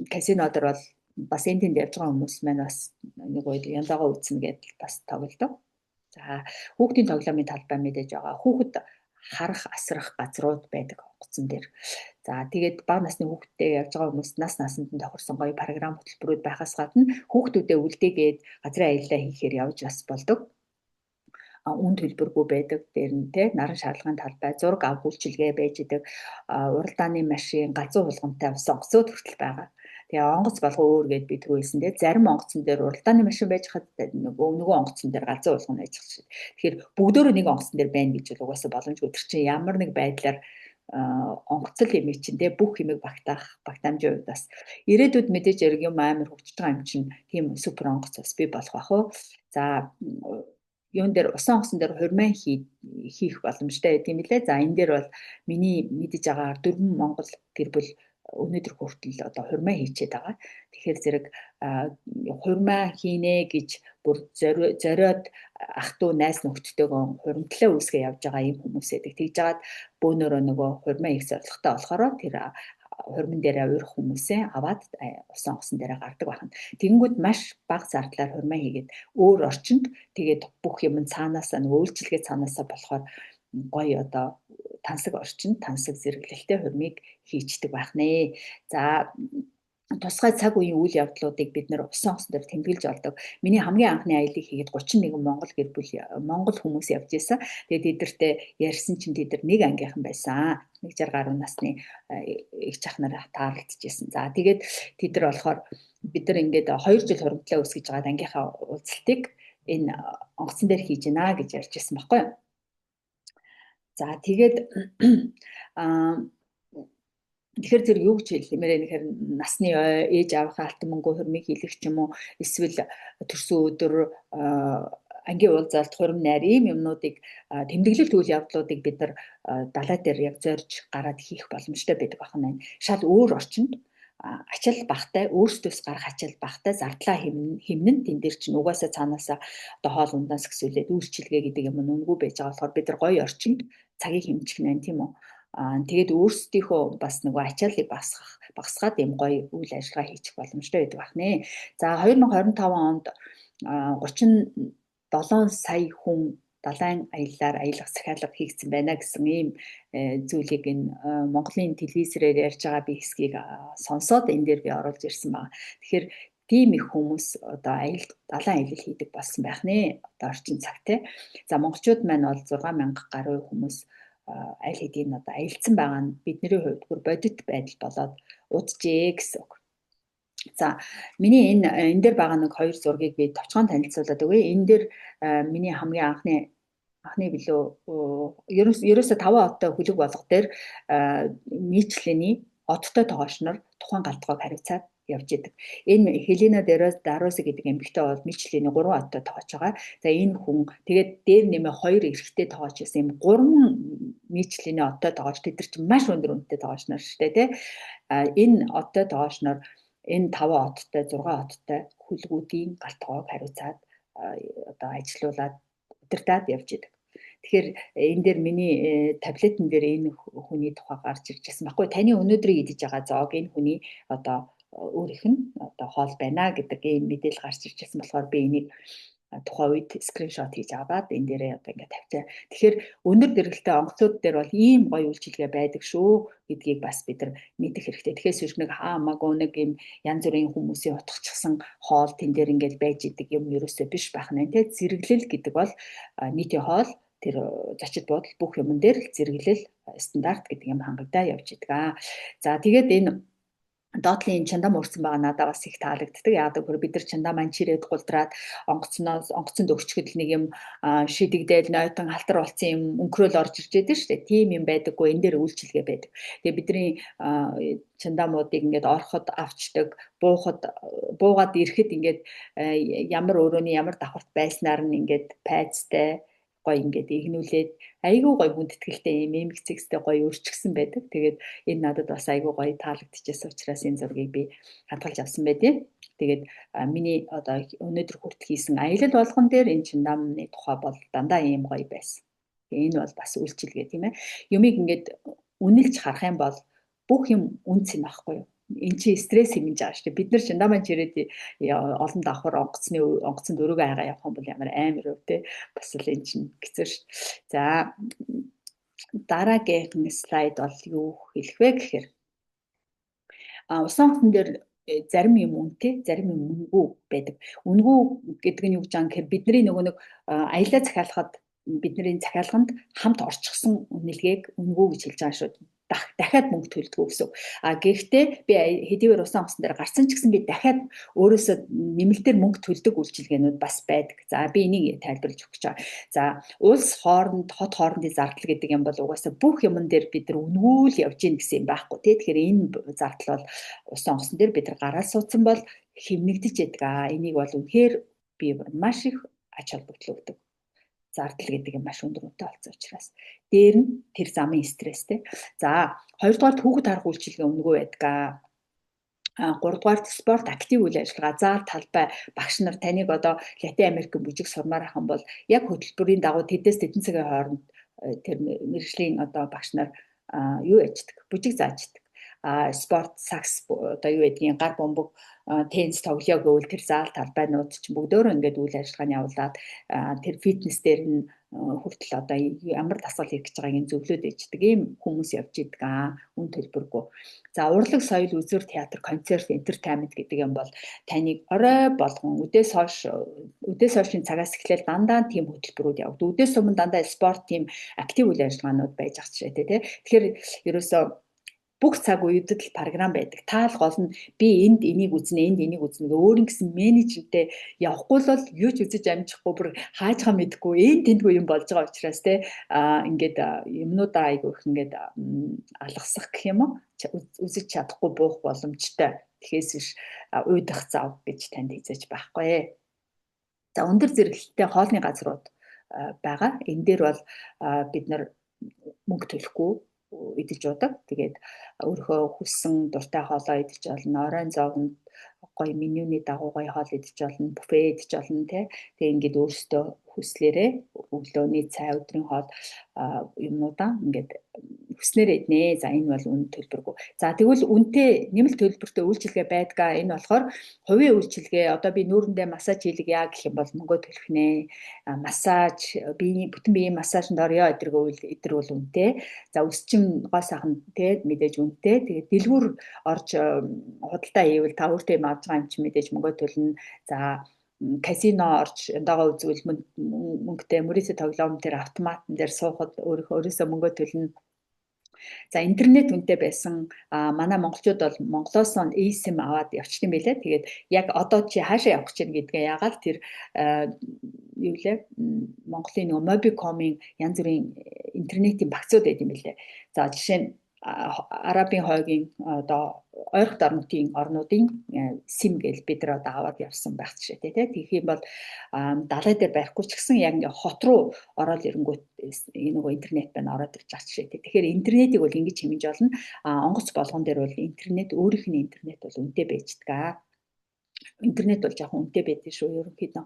A: Казино дээр бол бас энэ тэнд явж байгаа хүмүүс маань бас нэг үед янзаагаа үзнэ гэдэл бас тоглодог. За, хүүхдийн тоглоомын талбай мэдээж байгаа. Хүүхэд харах, асрах газрууд байдаг онгоцон дээр. За, тэгээд бага насны хүүхэдтэй явж байгаа хүмүүс нас насанд нь тохирсон гоё програм хөтөлбөрүүд байхаас гадна хүүхдүүдэд үлдээгээд газрын аяллаа хийхээр явж бас болдог. Үн төлбөргүй байдаг. Дээр нь, те, наран шаардлагын талбай, зураг авах үйлчилгээ байж идэг, уралдааны машин, галзуу хулгантай ус онгоцууд хүртэл байгаа. Тэгээ онгоц болго өөр гэд би түрүү хэлсэн, те, зарим онгоцон дээр уралдааны машин байж хад нөгөө онгоцон дээр галзуу хулган байж шиг. Тэгэхээр бүгдөө нэг онгоцон дээр байна гэж бол угаасаа боломжгүй. Тэр чинь ямар нэг байдлаар онгоцол юм чинь, те, бүх юмыг багтаах багтаамжийн хувьд бас ирээдүйд мэдээж яриг юм амар хөгжиж байгаа юм чинь тийм супер онгоц бас бий болох бах уу. За, юун дээр, усан онгоцон дээр хурмаа хийх боломжтой байд юм лээ. За, энэ дээр бол миний мэдэж байгаагаар дөрвөн монгол гэр бүл өнөөдөр хүртэл одоо хурмаа хийчээд байгаа. Тэгэхээр зэрэг хурмаа хийнэ гэж бүр зориод ах トゥ найз нөхдөдтэйгөө хуримтлаа үүсгээ явж байгаа юм хүмүүс байдаг. Тэгж жагаад бөөнөрөө нөгөө хурмаа хийх зорилготой болохоор тэр хурман дээрээ уурах хүмүүсээ аваад усан онгоцон дээрээ гардаг байна. Тэгэнгүүт маш бага зардлаар хурмаа хийгээд өөр орчинд, тэгээд бүх юм цаанаасаа нөгөө үйлчилгээ цаанаасаа болохоор гоё одоо тансаг орчин, тансаг зэрэглэлтэй хурмыг хийчдэг байх нэ. За, тусгай цаг үеийн үйл явдлуудыг бид нэр усан онгоцон дээр тэмдэглэж олдог. Миний хамгийн анхны аяллыг хийгээд 31 монгол гэр бүл, монгол хүмүүс явж исэн. Тэгээд тэдэртэй ярьсан чинь тэд нар нэг ангийнхан байсан. Нэг 60 гаруй насны эгч ах нар таарлцжсэн. За, тэгээд тэд нар болохоор бид нар ингээд 2 жил хуримтлаа үүсгэж байгаа ангийнхаа уулзалтыг энэ онгоцон дээр хийж гинэ гэж ярьж ирсэн байхгүй юу? За, тэгээд тэгэхээр зэрэг юу гэж хэлмээр нэхэр насны ой, ээж аавынхаа алтан мөнгө хурмыг хийлгэх ч юм уу, эсвэл төрсөн өдөр, ангийн уулзалт, хурим найр, ийм юмнуудыг тэмдэглэл үйл явдлуудыг бид нар далай дээр яг зорж гараад хийх боломжтой байдаг байна. Шал өөр орчинд, ачаал багтай, өөрсдөөс гарах ачаал багтай, зардлаа хэмнэн, тэн дээр чинь угаасаа цаанаасаа одоо хоол ундаас гэсүүлээд үйлчилгээ гэдэг юм нүнгүй байж байгаа болохоор бид нар гоё орчинд цагийг хэмжих нэ, тийм үү? Аа, тэгээд өөрсдийнхөө бас нөгөө ачааллыг багасгаад ийм гоё үйл ажиллагаа хийчих боломжтой байдаг байх нэ. За, 2025 онд 37 сая хүн далайн аяллаар аялах захиалга хийгдсэн байна гэсэн ийм зүйлийг энэ Монголын телевизээр ярьж байгаа би хэсгийг сонсоод энэ дээр би оруулж ирсэн байна. Тэгэхээр тийм их хүмүүс одоо аялал, далайн аялал хийдэг болсон байх нэ. Одоо орчин цаг, те. За, монголчууд маань бол 6000 гаруй хүмүүс аль хэдийн одоо аялцсан байгаа нь бидний хувьд бүр бодит байдал болоод уджээ гэсэн үг. За, миний энэ энэ дээр байгаа нэг хоёр зургийг би товчхон танилцуулаад өгье. Энэ дээр миний хамгийн анхны билүү, ерөөсөө 5 одтой хөлөг болго дээр Мичлений одтой тогооч нар тухайн гал тогоог хариуцаад явж идэг. Энэ Хелена Дароси гэдэг эмэгтэй бол Мичлений 3 одтой тогооч байгаа. За, энэ хүн тэгээд дээр нэмээ хоёр эрэгтэй тогооч гэсэн юм, гурван Мичлений одтой тогооч, тэд нар чинь маш өндөр үнэтэй тогооч нар шүү дээ, тий. А энэ одтой тогооч нар энэ 5 одтой, 6 одтой хүлгүүдийн гал тогоог хариуцаад одоо ажилуулад удирдаад явж идэг. Тэгэхээр энэ дээр миний таблетэн дээр энэ хүний тухай гарч ирж байсан байхгүй. Таны өнөөдрийг идэж байгаа зоог энэ хүний одоо өөрийнх нь одоо хоол байна гэдэг ийм мэдээлэл гарч ирж байсан болохоор би энийг тухайн үед скриншот хийж аваад энэ дээрээ одоо ингээд тавьчаа. Тэгэхээр өндөр дэргэлтэй онгоцууд дээр бол ийм гоё үйлчилгээ байдаг шүү гэдгийг бас бид нар мэдэх хэрэгтэй. Тэгэхээр биш нэг хаамаагүй нэг юм янз бүрийн хүмүүсийн утгачихсан хоол тэн дээр ингээд байж идэг юм ерөөсөө биш байх нэ. Тэ, зэрэглэл гэдэг бол нийтийн хоол, тэр зочид буудал, бүх юмн дээр л зэрэглэл стандарт гэдэг юм хангагдаа явж идэг. За, тэгээд энэ Доотлын чандам өрсөн байгаа надад бас их таалагддаг. Яагаад гэвэл бид нар чандаа маань чирээд гулдраад онгоцноос онгоцонд өгчгöd нэг юм шидэгдээл нойтон халтар болсон юм өнгөрөөл орж ирж байдаг шүү дээ. Тийм юм байдаггүй, энэ дээр үйлчилгээ байдаг. Тэгээ бидний чандаамуудыг ингээд ороход авчдаг, буухад буугаад ирэхэд ингээд ямар өрөөний ямар давхарт байснаар нь ингээд пайцтай гоё ингээд игнүүлээд айгүй гоё хүндэтгэлтэй юм эмгцэгстэй гоё өрчгсөн байдаг. Тэгээд энэ надад бас айгүй гоё таалагдчихсан учраас энэ зургийг би хадгалж авсан байдیں۔ Тэгээд миний одоо өнөөдөр хүртэл хийсэн аялал болгон дээр энэ Чиндамны тухай бол дандаа ийм гоё байсан. Энэ бол бас үйлчилгээ, тийм ээ. Юмыг ингээд үнэлж харах юм бол бүх юм үнц нь багхгүй юу? Эн чи стресс хэмнэж байгаа шүү дээ. Бид нар Шиндаман чирээд олон давхар онгоцны онгоцонд өрөөгөө хайгаа явах юм бол ямар амар өв те. Бас л эн чинь хэцүү шүү. За, дараагийн слайд бол юу хэлэх вэ гэхээр усан онгоцон дээр зарим юм үнэтэй, зарим юм үнэгүй байдаг. Үнэгүй гэдэг нь юу гэж байгаа гэхээр бидний нөгөө нэг аялаа захиалахад бидний захиалганд хамт орчихсон үнэлгээг үнэгүй гэж хэлж байгаа шүү, дахиад мөнгө төлдөг гэсэн. А гэхдээ би хэдийгээр усан онгоцон дээр гарсан ч гэсэн би дахиад өөрөөсөө нэмэлтээр мөнгө төлдөг үйлчилгээнүүд бас байдаг. За, би энийг тайлбарлаж өгч байгаа. За, улс хооронд, хот хоорондын зардал гэдэг юм бол угаасаа бүх юмн дээр бид нар үнэгүй л явж гин гэсэн юм байхгүй тий. Тэгэхээр энэ зардал бол усан онгоцон дээр бид нар гараад суудсан бол хэмнэгдэж яадаг. А энийг бол үнэхээр би маш их ач холбогдол өгдөг, зардал гэдэг юм маш өндөр үнэтэй болсон учраас. Дээр нь тэр замын стресстэй. За, хоёрдугаар хүүхэд харах үйлчилгээ үнэгүй байдаг. А гуравдугаар спорт актив үйл ажиллагаа, заал талбай, багш нар таныг одоо Латин Америкийн бүжиг сурмаар ах юм бол яг хөтөлбөрийн дагуу тэдээс тэдэн цагийн хооронд тэр мэргэжлийн одоо багш нар юу яждаг, бүжиг зааждаг. А спорт сакс одоо юу гэдгийг гар бөмбөг, теннис тоглоё гэвэл тэр заал талбайнууд чинь бүгдөөрөө ингээд үйл ажиллагааны явуулаад тэр фитнес дээр нь хүртэл одоо ямар дасгал хийх гэж байгааг нь зөвлөд ээждэг ийм хүмүүс явж идэг үн төлбөргүй. За, урлаг, соёл, үзүүр, театр, концерт, entertainment гэдэг юм бол таныг орой болгон үдээс хойшийн цагаас эхлээл дандаа тийм хөтөлбөрүүд явагдав. Үдээс өмнө дандаа спорт, тийм актив үйл ажиллагаанууд байж ах жишээтэй, тий. Тэгэхээр ерөөсөө бүх цаг үедэд л програм байдаг. Таал гол нь би энд энийг үзнэ, энд энийг үзнэ гэх өөрийн гэсэн менежменттэй явахгүй л бол юу ч үзэж амжихгүй, бүр хаажгаа мэдэхгүй энэ тэндгүй юм болж байгаа учраас те ингээд юмнуудаа айгүй их ингээд алгасах гэх юм уу, үзэж чадахгүй буух боломжтой. Тэгэхээс биш уйдах зав гэж танд хизээж байхгүй. За, өндөр зэрэглэлтэй хоолны газрууд байгаа. Энэ дээр бол бид нар мөнгө төлөхгүй идэж уудаг. Тэгээд өөрийнхөө хүссэн дуртай хоолоо идэж болно. Оройн зоогонд гоё менюний дагуу гоё хоол идэж болно, буфе идэж болно тий. Тэгээ ингээд өөрсдөө хүслээрээ өглөөний цай, өдрийн хоол юмнуудаа ингээд хүснээр иднэ. За, энэ бол үн төлбөргүй. За, тэгвэл үнэтэй нэмэлт төлбөртэй үйлчилгээ байдгаа. Энэ болохоор хувийн үйлчилгээ. Одоо би нүүрэндээ массаж хийлгье гэх юм бол мөнгө төлөх нэ. Массаж, биеийн бүтэн биеийн массажинд орё эдэр эдэр бол үнэтэй. За, өсчин гоо сайхан тий мэдээж үнэтэй. Тэгээд дэлгүүр орж худалдаа хийвэл та өөртөө юм авч байгаа юм чи мэдээж мөнгө төлнө. За, казино орж ондоогоо үзвэл мөнгөтэй, мөрөөсө тоглоом дээр автоматан дээр суухад өөрөөсөө мөнгө төлнө. За, интернет үнэтэй байсан. Манай монголчууд бол Монголоос нь eSIM аваад явчихсан байлээ. Тэгээд яг одоо чи хаашаа явах гэж байна гэдгээ яагаад тэр юу лээ Монголын нөгөө Mobicom-ын янз бүрийн интернетийн багцууд байд юм билээ. За, жишээ нь Арабын хойгийн одоо ойрхон орнуудын орнуудын SIM гэж бид нар одоо аваад явсан байх жишээтэй тий. Тэгэх юм бол далай дээр барихгүй ч гэсэн яг ингээ хот руу ороод ирэнгүүт нөгөө интернет байна ороод ирж байгаа жишээтэй. Тэгэхээр интернетийг бол ингэж хэмнэж болно. А онгоц болгон дээр бол интернет, өөрийнх нь интернет бол үнэтэй байж дгаа. Интернет бол жоохон үнэтэй байдаг шүү ерөнхийдөө.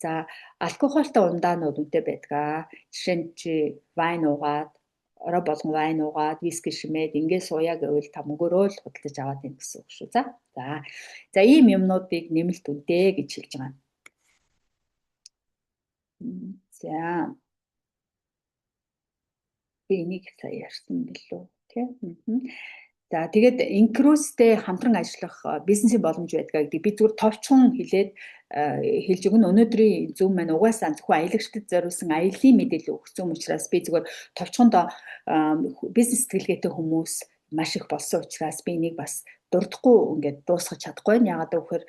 A: За, алкогольтой ундаанууд үнэтэй байдаг. Жишээ нь чи wine уугаад, орой болгон wine уугаад, виски шимээд ингээ сууя гэвэл та мөнгөөрөө л худалдаж аваад байна гэсэн үг шүү. За. За. За, ийм юмнуудыг нэмэлт үнэтэй гэж хэлж байгаа. За. Би энийг сая ярьсан билүү тий. За, тэгээд Incruise-тэй хамтран ажиллах бизнесийн боломж байдаг гэдэг би зүгээр товчхон хэлээд хэлж өгнө. Өнөөдрийн Zoom маань угаасаа зөвхөн аялагчдад зориулсан аяллаа мэдээлэл өгөх Zoom учраас би зүгээр товчхондоо бизнес сэтгэлгээтэй хүмүүс маш их болсон учраас би энийг бас дурдахгүй ингээд дуусгах чадахгүй байна. Яагаад гэвэл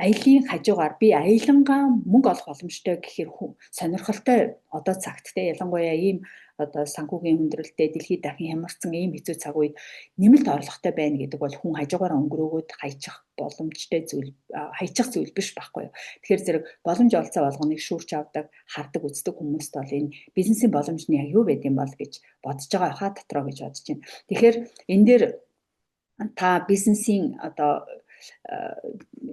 A: аялын хажуугаар би аялангаа мөнгө олох боломжтой гэхээр сонирхолтой одоо цагт те, ялангуяа ийм одоо санхүүгийн хүндрэлтэй, дэлхийд дахин хямарсан ийм хэцүү цаг үед нэмэлт орлоготой байна гэдэг бол хүн хажуугаараа өнгөрөөгөөд хаячих боломжтой зүйл, хаячих зүйл биш байхгүй юу. Тэгэхээр зэрэг боломж олцоо болгоныг шүүрч авдаг, хардаг, үздэг хүмүүст бол энэ бизнесийн боломж нь яг юу байд юм бол гэж бодож байгаа хаа дотроо гэж бодож байна. Тэгэхээр энэ дээр та бизнесийн одоо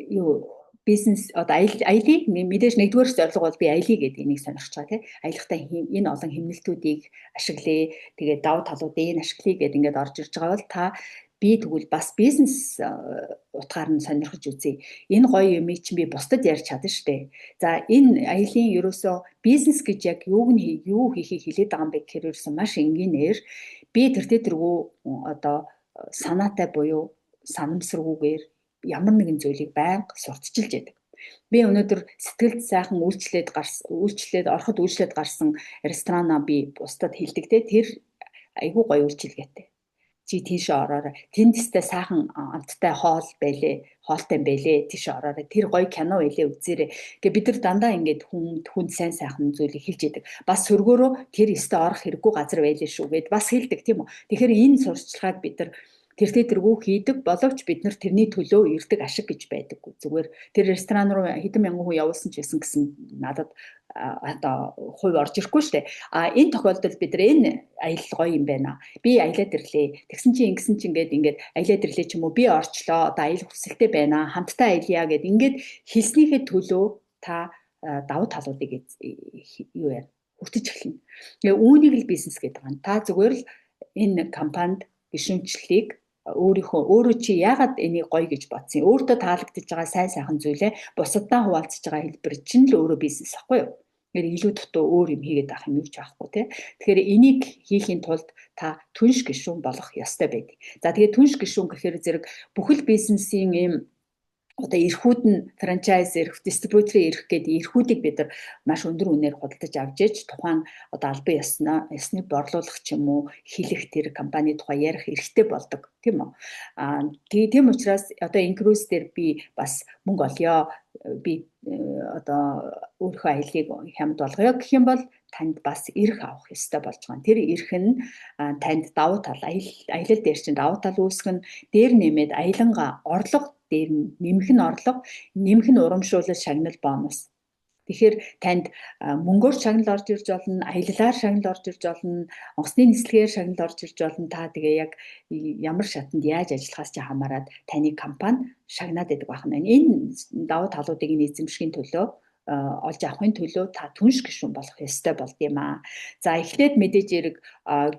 A: юу бизнес одоо аялыг мэдээж нэгдүгээр зорилго бол би аялыг гэдэг энийг сонирхож байгаа, тий. Аялахдаа энэ олон хэмнэлтүүдийг ашиглая. Тэгээд давуу талуудыг энэ ашиглая гэдэг ингээд орж ирж байгаа бол та би тэгвэл бас бизнес утгаар нь сонирхож үзье. Энэ гоё юмыг чинь би бусдад ярьж чадна штэ. За, энэ аялын ерөөсөө бизнес гэж яг юуг нь юу хийхийг хэлээд байгаа юм бэ гэхээр ерөөсөө маш энгийнээр би тэртээ тэргүй одоо санаатай буюу санамсаргүйгээр ямар нэгэн зүйлийг байнга сурталчилж яадаг. Би өнөөдөр сэтгэлд сайхан үйлчлээд гарсан, үйлчлээд ороход үйлчлээд гарсан ресторанаа би бусдад хэлдэг те, тэр айгүй гоё үйлчилгээтэй. Чи тийшээ ороорой. Тэнд өстэй сайхан амттай хоол байлээ, хоолтой байлээ. Тийшээ ороорой. Тэр гоё кино байлээ, үзээрэй. Гэ бид нар дандаа ингээд хүн хүнд сайн сайхан зүйлийг хэлж яадаг. Бас сөргөөрөө тэр өстэй орох хэрэггүй газар байлээ шүү гэд бас хэлдэг, тийм үү. Тэгэхээр энэ сурталчилгааг бид нар тэртээ тэргүй хийдэг боловч бид нар тэрний төлөө ирдэг ашиг гэж байдаггүй. Зүгээр тэр ресторан руу хэдэн мянган хүн явуулсан ч байсан гэсэн надад одоо хувь орж ирэхгүй шүү дээ. А энэ тохиолдолд бид нар энэ аялал гоё юм байна. Би аялаад ирлээ. Тэгсэн чинь ингэсэн чинь ингээд ингээд аялаад ирлээ ч юм уу, би орчлоо. Одоо аялах хүсэлтэй байна. Хамтдаа аялья гэд ингээд хэлснийхээ төлөө та давуу талуудыг юу яа хүртэж эхэлнэ. Тэгээ үүнийг л бизнес гэдэг юм. Та зүгээр л энэ компанид гишүүнчлэлийг өөрийнхөө өөрөө чи яагаад энийг гоё гэж бодсон, өөртөө таалагдж байгаа сайн сайхан зүйлээ бусаддаа хуваалцаж байгаа хэлбэр чинь л өөрөө бизнес ахгүй юу? Тэгэхээр илүү дутуу өөр юм хийгээд авах юм юу ч байхгүй, тий. Тэгэхээр энийг хийхийн тулд та түнш гишүүн болох ёстой байдаг. За, тэгээд түнш гишүүн гэхээр зэрэг бүхэл бизнесийн ийм одоо эрхүүд нь франчайз эрх, дистрибьюторын эрх гэдэг эрхүүдийг бид нар маш өндөр үнээр худалдаж авч ээж тухайн одоо албан ёсны борлуулах ч юм уу, хэлэх, тэр компани тухай ярих эрхтэй болдог, тийм үү. Аа, тийм учраас одоо inCruises дээр би бас мөнгө олъё, би одоо өөрийнхөө аяллыг хямд болгоё гэх юм бол танд бас эрх авах ёстой болж байгаа. Тэр эрх нь танд давуу тал, аялал дээр чинь давуу тал үүсгэн, дээр нэмээд аяланга орлого дээр нэмэх нь орлого, нэмэх нь урамшуулал, шагнал, бонус. Тэгэхээр танд мөнгөөр шагнал орж ирж болно, аяллаар шагнал орж ирж болно, онгоцны нислэгээр шагнал орж ирж болно. Та тэгээ яг ямар шатанд яаж ажиллахаас чи хамаарат таны компани шагнаад байдаг байна. Энэ давуу талуудыг нь эзэмшихийн төлөө, олж авахын төлөө та түнш гишүүн болох ёстой болд юм аа. За, эхлээд мэдээж хэрэг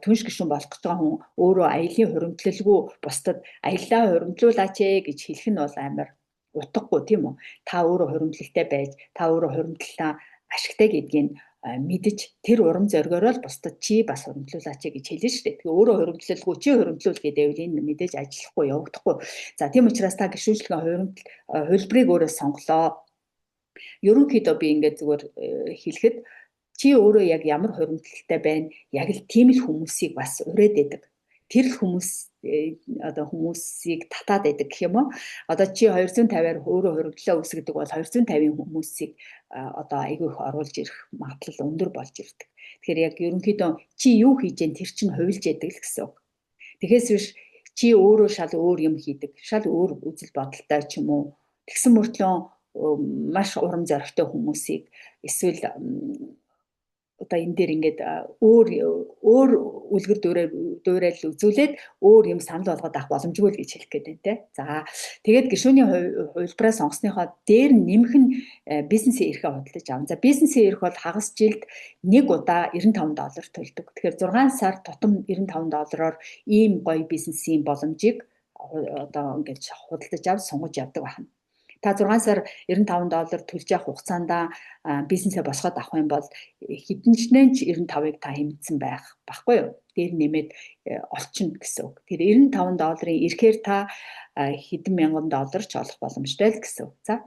A: түнш гишүүн болох гэж байгаа хүн өөрөө аялын хуримтлалгүй бусдад аяллаа хуримтлуулаач ээ гэж хэлэх нь бол амар утгагүй, тийм үү? Та өөрөө хуримтлалтай байж, та өөрөө хуримтлалаа ашигтай гэдгийг мэдэж, тэр урам зоригоор л бусдад чи бас хуримтлуулаач гэж хэлнэ шүү дээ. Тэгээ өөрөө хуримтлалгүй чи хуримтлуул гэдэг энэ мэдээж ажиллахгүй, явагдахгүй. За, тийм учраас та гишүүнчлэгийн хуримтал хувилбарыг өөрөө сонголоо. Ерөнхийдөө би ингээд зүгээр хэлэхэд чи өөрөө яг ямар хуримтлалтай байна, яг л тийм л хүмүүсийг бас ураад байдаг. Тэр л хүмүүс одоо хүмүүсийг татаад байдаг гэх юм уу? Одоо чи 250-аар өөрөө хуримтлалаа үүсгэдэг бол 250-ын хүмүүсийг одоо айгүй их оруулж ирэх магадлал өндөр болж ирдэг. Тэгэхээр яг ерөнхийдөө чи юу хийж гэн тэр чинь хувилж яадаг л гэсэн үг. Тэгэхээс биш чи өөрөө шал өөр юм хийдэг, шал өөр үзэл бодолтой ч юм уу. Тэгсэн мөртлөө маш урам зоригтой хүмүүсийг эсвэл одоо энэ дээр ингээд өөр өөр үлгэр дуурайл үзүүлээд өөр юм санал болгоод авах боломжгүй л гэж хэлэх гээд байна те. За, тэгээд гишүүний хувилбараа сонгосныхоо дээр нэмэх нь бизнесийн эрхээ худалдаж авна. За, бизнесийн эрх бол хагас жилд нэг удаа 95 доллар төлдөг. Тэгэхээр 6 сар тутам 95 доллараар ийм гоё бизнесийн боломжийг одоо ингээд худалдаж авч сонгож явдаг байна. Та 6 сар 95 доллар төлж явах хугацаанд бизнесээ босгоод авах юм бол хэдэн ч нэн ч 95-ыг та хэмнэсэн байх баггүй юу? Дээр нэмээд олчихно гэсэн үг. Тэр 95 долларын эрхээр та хэдэн мянган доллар ч олох боломжтой л гэсэн үг. За.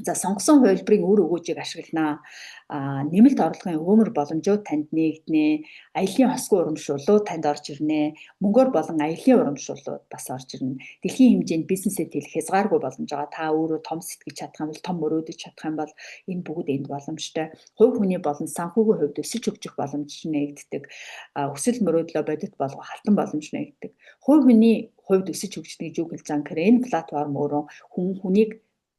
A: За, сонгосон хувилбарын үр өгөөжийг ашигланаа. Нэмэлт орлогын өгөөмөр боломжууд танд нээгдэнэ. Аяллын хосгүй урамшууллууд танд орж ирнэ. Мөнгөөр болон аяллын урамшууллууд бас орж ирнэ. Дэлхийн хэмжээнд бизнесээ тэлэх хязгааргүй боломж байгаа. Та өөрөө том сэтгэж чадах юм бол, том мөрөөдөж чадах юм бол энэ бүгд энд боломжтой. Хувь хүний болон санхүүгийн хувьд өсөж хөгжих боломж нээгддэг. Хүсэл мөрөөдлөө бодит болгох алтан боломж нээгддэг. Хувь хүний хувьд өсөж хөгжнө гэж юу хэлж байгаа юм гэхээр энэ платформ өөрөө хүн хүнийг,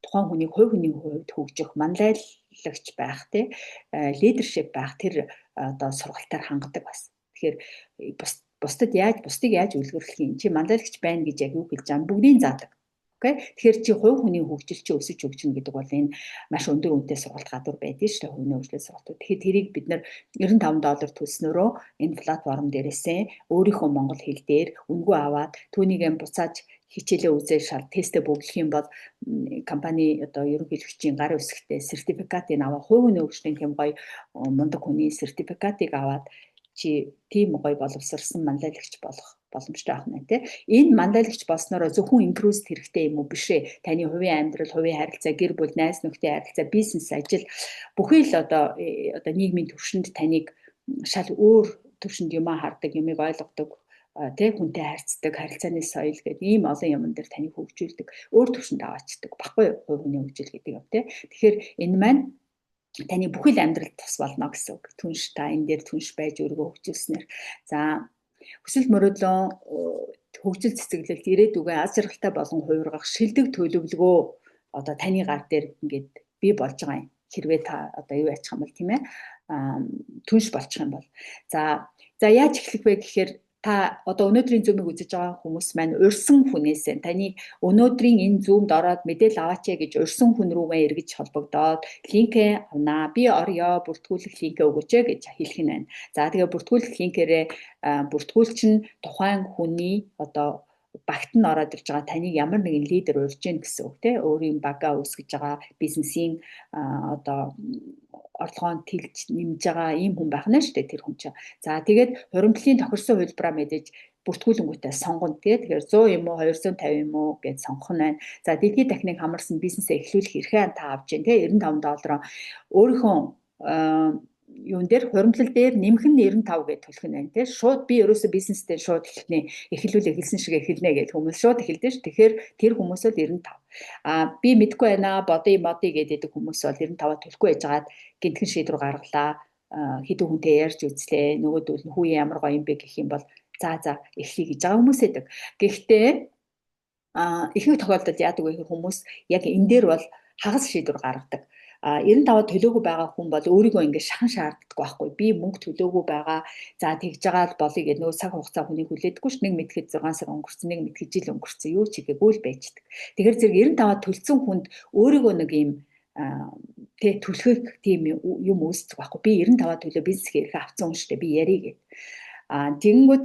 A: тухайн хүнийг хувь хүний хувьд хөгжих, манлайлагч байх, тий, leadership байх тэр одоо сургалтаар хангадаг бас. Тэгэхээр бусдад яаж, бусдыг яаж үлгэрлэх юм, чи манлайлагч байна гэж яг юу хэлж байгаа, бүгдийг заадаг. Окей. Тэгэхээр чи хувь хүний хөгжил чи өсөж хөгжинэ гэдэг бол энэ маш өндөр үнэтэй сургалт гадуур байдаг шүү дээ, хувийн хөгжлийн сургалтууд. Тэгэхээр тэрийг бид нар 95 доллар төлснөөрөө энэ платформ дээрээсээ өөрийнхөө монгол хэл дээр үнэгүй аваад, түүнийг буцааж хичээлээ үзээ, шал тестээ бөглөх юм бол компани одоо ерөнхийлөгчийн гарын үсгтэй сертификатыг аваа, хувь хүний хөгжлийн тийм гоё мундаг хүний сертификатыг аваад чи тийм гоё боловсрсан манлайлагч болох боломжтой байх нь, тий. Энэ манлайлагч болсноороо зөвхөн инкрузд хэрэгтэй юм уу? Биш ээ. Таны хувийн амьдрал, хувийн харилцаа, гэр бүл, найз нөхдийн харилцаа, бизнес, ажил, бүхий л одоо нийгмийн түвшинд таныг шал өөр түвшинд юмаа хардаг, юмыг ойлгодог, тэ, хүнтэй харьцдаг, харилцааны соёл гэдэг ийм олон юмн дээр таныг хөгжүүлдэг, өөр түвшинд аваачдаг баггүй юу, хувь хүний хөгжил гэдэг юм, тэ. Тэгэхээр энэ маань таны бүхэл амьдралд тус болно гэсэн үг. Түнш та энэ дээр түнш байж өөрийгөө хөгжүүлснээр, за, хүсэл мөрөөдлөө хөгжил цэцэглэлт, ирээдүгээ аз жаргалтай болон хувиргах шилдэг төлөвлөгөө одоо таны гар дээр ингээд бий болж байгаа юм. Хэрвээ та одоо юу яачих юм бол, тийм ээ, түнш болчих юм бол. За, яаж эхлэх вэ гэхээр та одоо өнөөдрийн Zoom-ыг үзэж байгаа хүмүүс маань урьсан хүнээс, таны өнөөдрийн энэ Zoom-д ороод мэдээлэл аваач гэж урьсан хүн рүүгээ эргэж холбогдоод линкээ авнаа. Би орё, бүртгүүлэх линкээ өгөөч гэж хэлэх нь байна. За, тэгээ бүртгүүлэх линкээрээ бүртгүүлч нь тухайн хүний одоо багт нь ороод ирж байгаа, таныг ямар нэгэн лидер урьж гин гэсэн үг, те, өөрийн багаа үүсгэж байгаа, бизнесийн одоо орлогоо тэлж нэмж байгаа ийм хүн байх нь шүү дээ тэр хүн чинь. За, тэгээд хуримтлалын тохирсон хувилбараа мэдээж бүртгүүлэнгүүтээ сонгоно, тий. Тэгэхээр 100 юм уу, 250 юм уу гэж сонгох нь байна. За, дэлхийд дахныг хамарсан бизнесээ эхлүүлэх эрхээ та авч जैन, тий, 95 доллароо өөрийнхөө юун дээр, хуримтлал дээр нэмэх нь 95 гэж төлөх нь байна, тий. Шууд би ерөөсөө бизнестэй шууд эхэлнэ. Эхлүүл эхэлсэн шиг эхэлнэ гэж хүмүүс шууд эхэлдэж ш. Тэгэхээр тэр хүмүүс бол 95. А би мэдэхгүй байна, бодъё модъё гэдэг хүмүүс бол 95-аа төлөхгүй байжгаад гинтхэн шийдвэр гаргалаа. Хэдэн хүнтэй ярьж үзлээ. Нөгөөдөл нь хүү ямар гоё юм бэ гэх юм бол за эхлэе гэж байгаа хүмүүс байдаг. Гэхдээ ихэнх тохиолдолд яадаг вэ гэхээр хүмүүс яг энэ дээр бол хагас шийдвэр гаргадаг. А 95-аа төлөөгүй байгаа хүн бол өөрийгөө ингээд шахан шаарддаг байхгүй. Би мөнгө төлөөгүй байгаа. За, тэгж байгаа л болъё гэдэг нөгөө цаг хугацаа хүнийг хүлээдэггүй ш. Нэг мэдхэд 6 сар өнгөрсөн, нэг мэдхэд жил өнгөрсөн. Юу ч хийгээгүй л байждаг. Тэгэхээр зэрэг 95-аа төлсөн хүнд өөрийгөө нэг юм тэ түлхэх тийм юм үүсдэг байхгүй. Би 95-аа төлөө бизнес эрхээ авсан хүн шүү дээ. Би ярий гэд. А тэгэнгүүт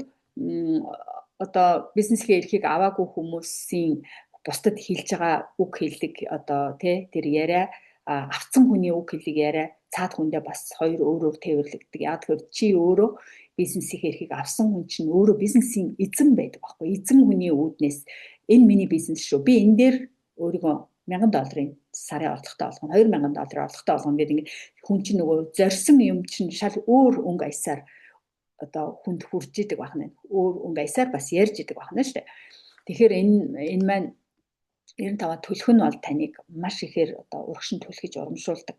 A: одоо бизнесийн эрхийг аваагүй хүмүүсийн бусдад хэлж байгаа үг хэллэг одоо тий тэр яриа, авцсан хүний үг хэллэг яриа цаад хүндээ бас хоёр өөр өөр тээвэрлэгддэг. Яг тэгэхээр чи өөрөө бизнесийн эрхийг авсан хүн чинь өөрөө бизнесийн эзэн байдаг байхгүй. Эзэн хүний үүднээс энэ миний бизнес шүү. Би энэ дээр өөрийгөө 1000 долларын сарын орлоготой болгоно, 2000 долларын орлоготой болгоно гэдэг ингээд хүн чинь нөгөө зорьсон юм чинь шал өөр өнгө аясаар одоо хүнд хүрж идэг байна. Өөр өнгө аясаар бас ярьж идэг байна шүү дээ. Тэгэхээр энэ маань 95-аа төлөх нь бол таныг маш ихээр одоо урагшин түлхэж урамшуулдаг.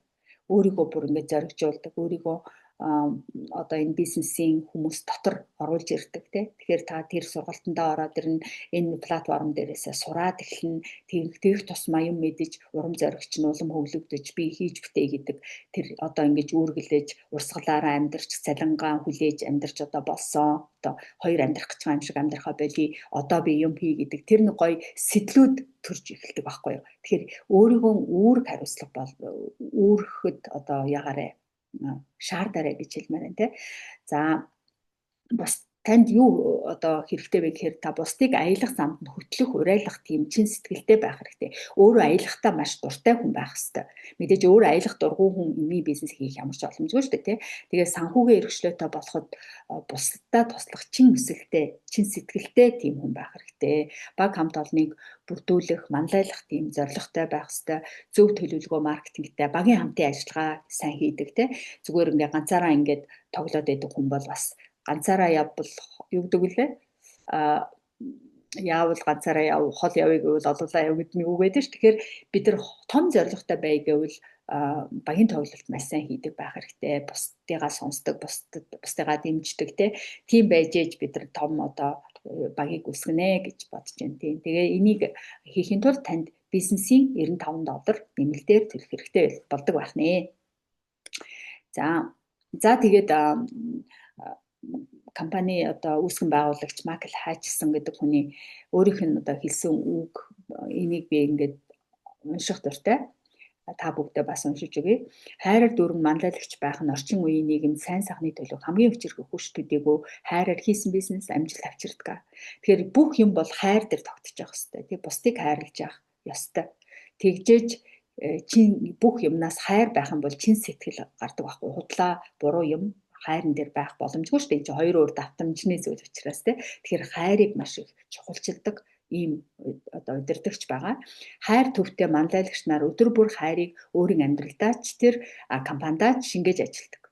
A: Өөрийгөө бүр ингээд зоригжуулдаг. Өөрийгөө одоо энэ бизнесийн хүмүүс дотор оруулж ирдэг, тий. Тэгэхээр та тэр сургалтандаа ороод ирнэ, энэ платформ дээрээсээ сураад эхэлнэ. Тэгэх тусмаа юм мэдэж, урам зоригч нь улам хөглөгдөж, би хийж бүтээ гэдэг тэр одоо ингэж үүргэлэж, урсгалаараа амьдарч, цалингаа хүлээж амьдарч одоо болсон. Одоо хоёр амьдрах гэж байгаа юм шиг амьдрахаа болий. Одоо би юм хий гэдэг тэр нэг гоё сэтлүүд төрж эхэлдэг байхгүй юу. Тэгэхээр өөрийгөө үүрэг хариуцлага бол үүргэхэд одоо ягаарэ шаардаарай гэж хэлмээр байна, те. За, бус Танд юу одоо хэрэгтэй вэ гэхээр та бусдыг аялах замд нь хөтлөх, уриалгах тийм чин сэтгэлтэй байх хэрэгтэй. Өөрөө аялахдаа маш дуртай хүн байх хэрэгтэй. Мэдээж өөрөө аялах дургүй хүн энэний бизнес хийх ямар ч боломжгүй шүү дээ, тий. Тэгээ санхүүгийн эрхчлөөтэй болоход бусдад туслах чин хүсэлтэй, чин сэтгэлтэй тийм хүн байх хэрэгтэй. Баг хамт олныг бүрдүүлэх, манлайлах тийм зорилготой байх хэрэгтэй. Зөв төлөвлөгөө, маркетингтэй, багийн хамтын ажиллагаа сайн хийдэг, тий. Зүгээр ингээ ганцаараа ингээд тоглоод байдаг хүн бол бас ганцаараа явбал юу гэдэг вүлээ? Яавал ганцаараа яв, хол явъя гэвэл олуулаа яв гэдэг нэг үг байдаг ш. Тэгэхээр бид нар том зорилготой бай гэвэл багийн тоглолт маш сайн хийдэг байх хэрэгтэй. Бусдыгаа сонсдог, бусдыгаа дэмждэг, те. Тийм байж ээж бид нар том одоо багийг үүсгэнэ гэж бодож байна. Тийм. Тэгээ энийг хийхин тулд танд бизнесийн $95 нэмэлтээр төлөх хэрэгтэй болдог байх нэ. За тэгээд компани одоо үүсгэн байгуулагч Майкл Хатчсон гэдэг хүний өөрийнх нь одоо хэлсэн үг, энийг би ингээд унших дуртай. Та бүгдээ бас уншиж өгье. Хайраар дүүрэн манлайлагч байх нь орчин үеийн нийгэмд сайн сайхны төлөө хамгийн хүчирхэг хүч төдийгүй хайраар хийсэн бизнес амжилт авчирдаг. Тэгэхээр бүх юм бол хайр дээр тогтож явах хэрэгтэй. Тэг бусдыг хайрлаж явах ёстой. Тэгжээж чин бүх юмнаас хайр байх юм бол чин сэтгэл гардаг байхгүй. Худлаа буруу юм хайран дээр байх боломжгүй шүү дээ. Энэ чинь хоёр өөр давтамжны зүйл учраас тий. Тэгэхээр хайрыг маш их чухалчилдаг ийм одоо удирдагч байгаа. Хайр төвтэй манлайлагч нар өдөр бүр хайрыг өөрийн амьдралдаа ч тэр компанидаа ч шингээж ажилладаг.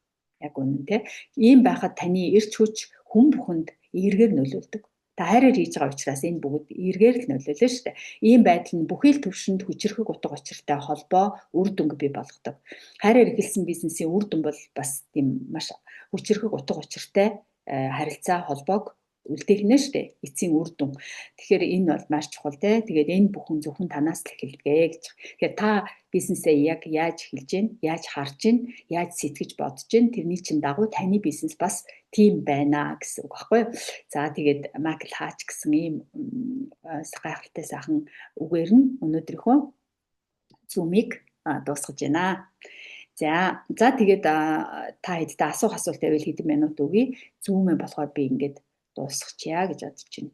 A: Яг үнэн тий. Ийм байхад таны эрч хүч хүн бүхэнд эергээр нөлөөлдөг. Та хайраар хийж байгаа учраас энэ бүгд эергээр л нөлөөлнө шүү дээ. Ийм байдал нь бүхий л төвшөнд хүчирхэг утга учиртай холбоо, үр дүнг бий болгодог. Хайраар эхэлсэн бизнесийн үр дүн бол бас тийм маш хүчирхэг утга учиртай харилцаа холбоог үлдээх нэ шүү дээ. Эцсийн үр дүн. Тэгэхээр энэ бол маш чухал те. Тэгээд энэ бүхэн зөвхөн танаас л эхэлдэг гэж. Тэгэхээр та бизнесээ яг яаж эхэлж гин, яаж харж гин, яаж сэтгэж бодож гин, тэрний чинь дагуу таны бизнес бас тийм байна гэсэн үг байхгүй юу? За тэгээд Майкл Хач гэсэн ийм гайхалтай сайхан үгээр нь өнөөдрийнхөө Zoom-ыг дуусгаж байна. За тэгээд та хэдтэй асуух асуулт байвал хэдэн минут өгье. Zoom-ээ болохоор би ингээд дуусгачихъя гэж бодож байна.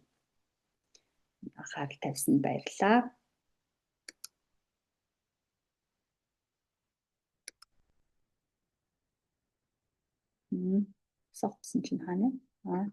A: Анхаарал тавьсанд баярлалаа. Согтсон чинь хаана? Аа.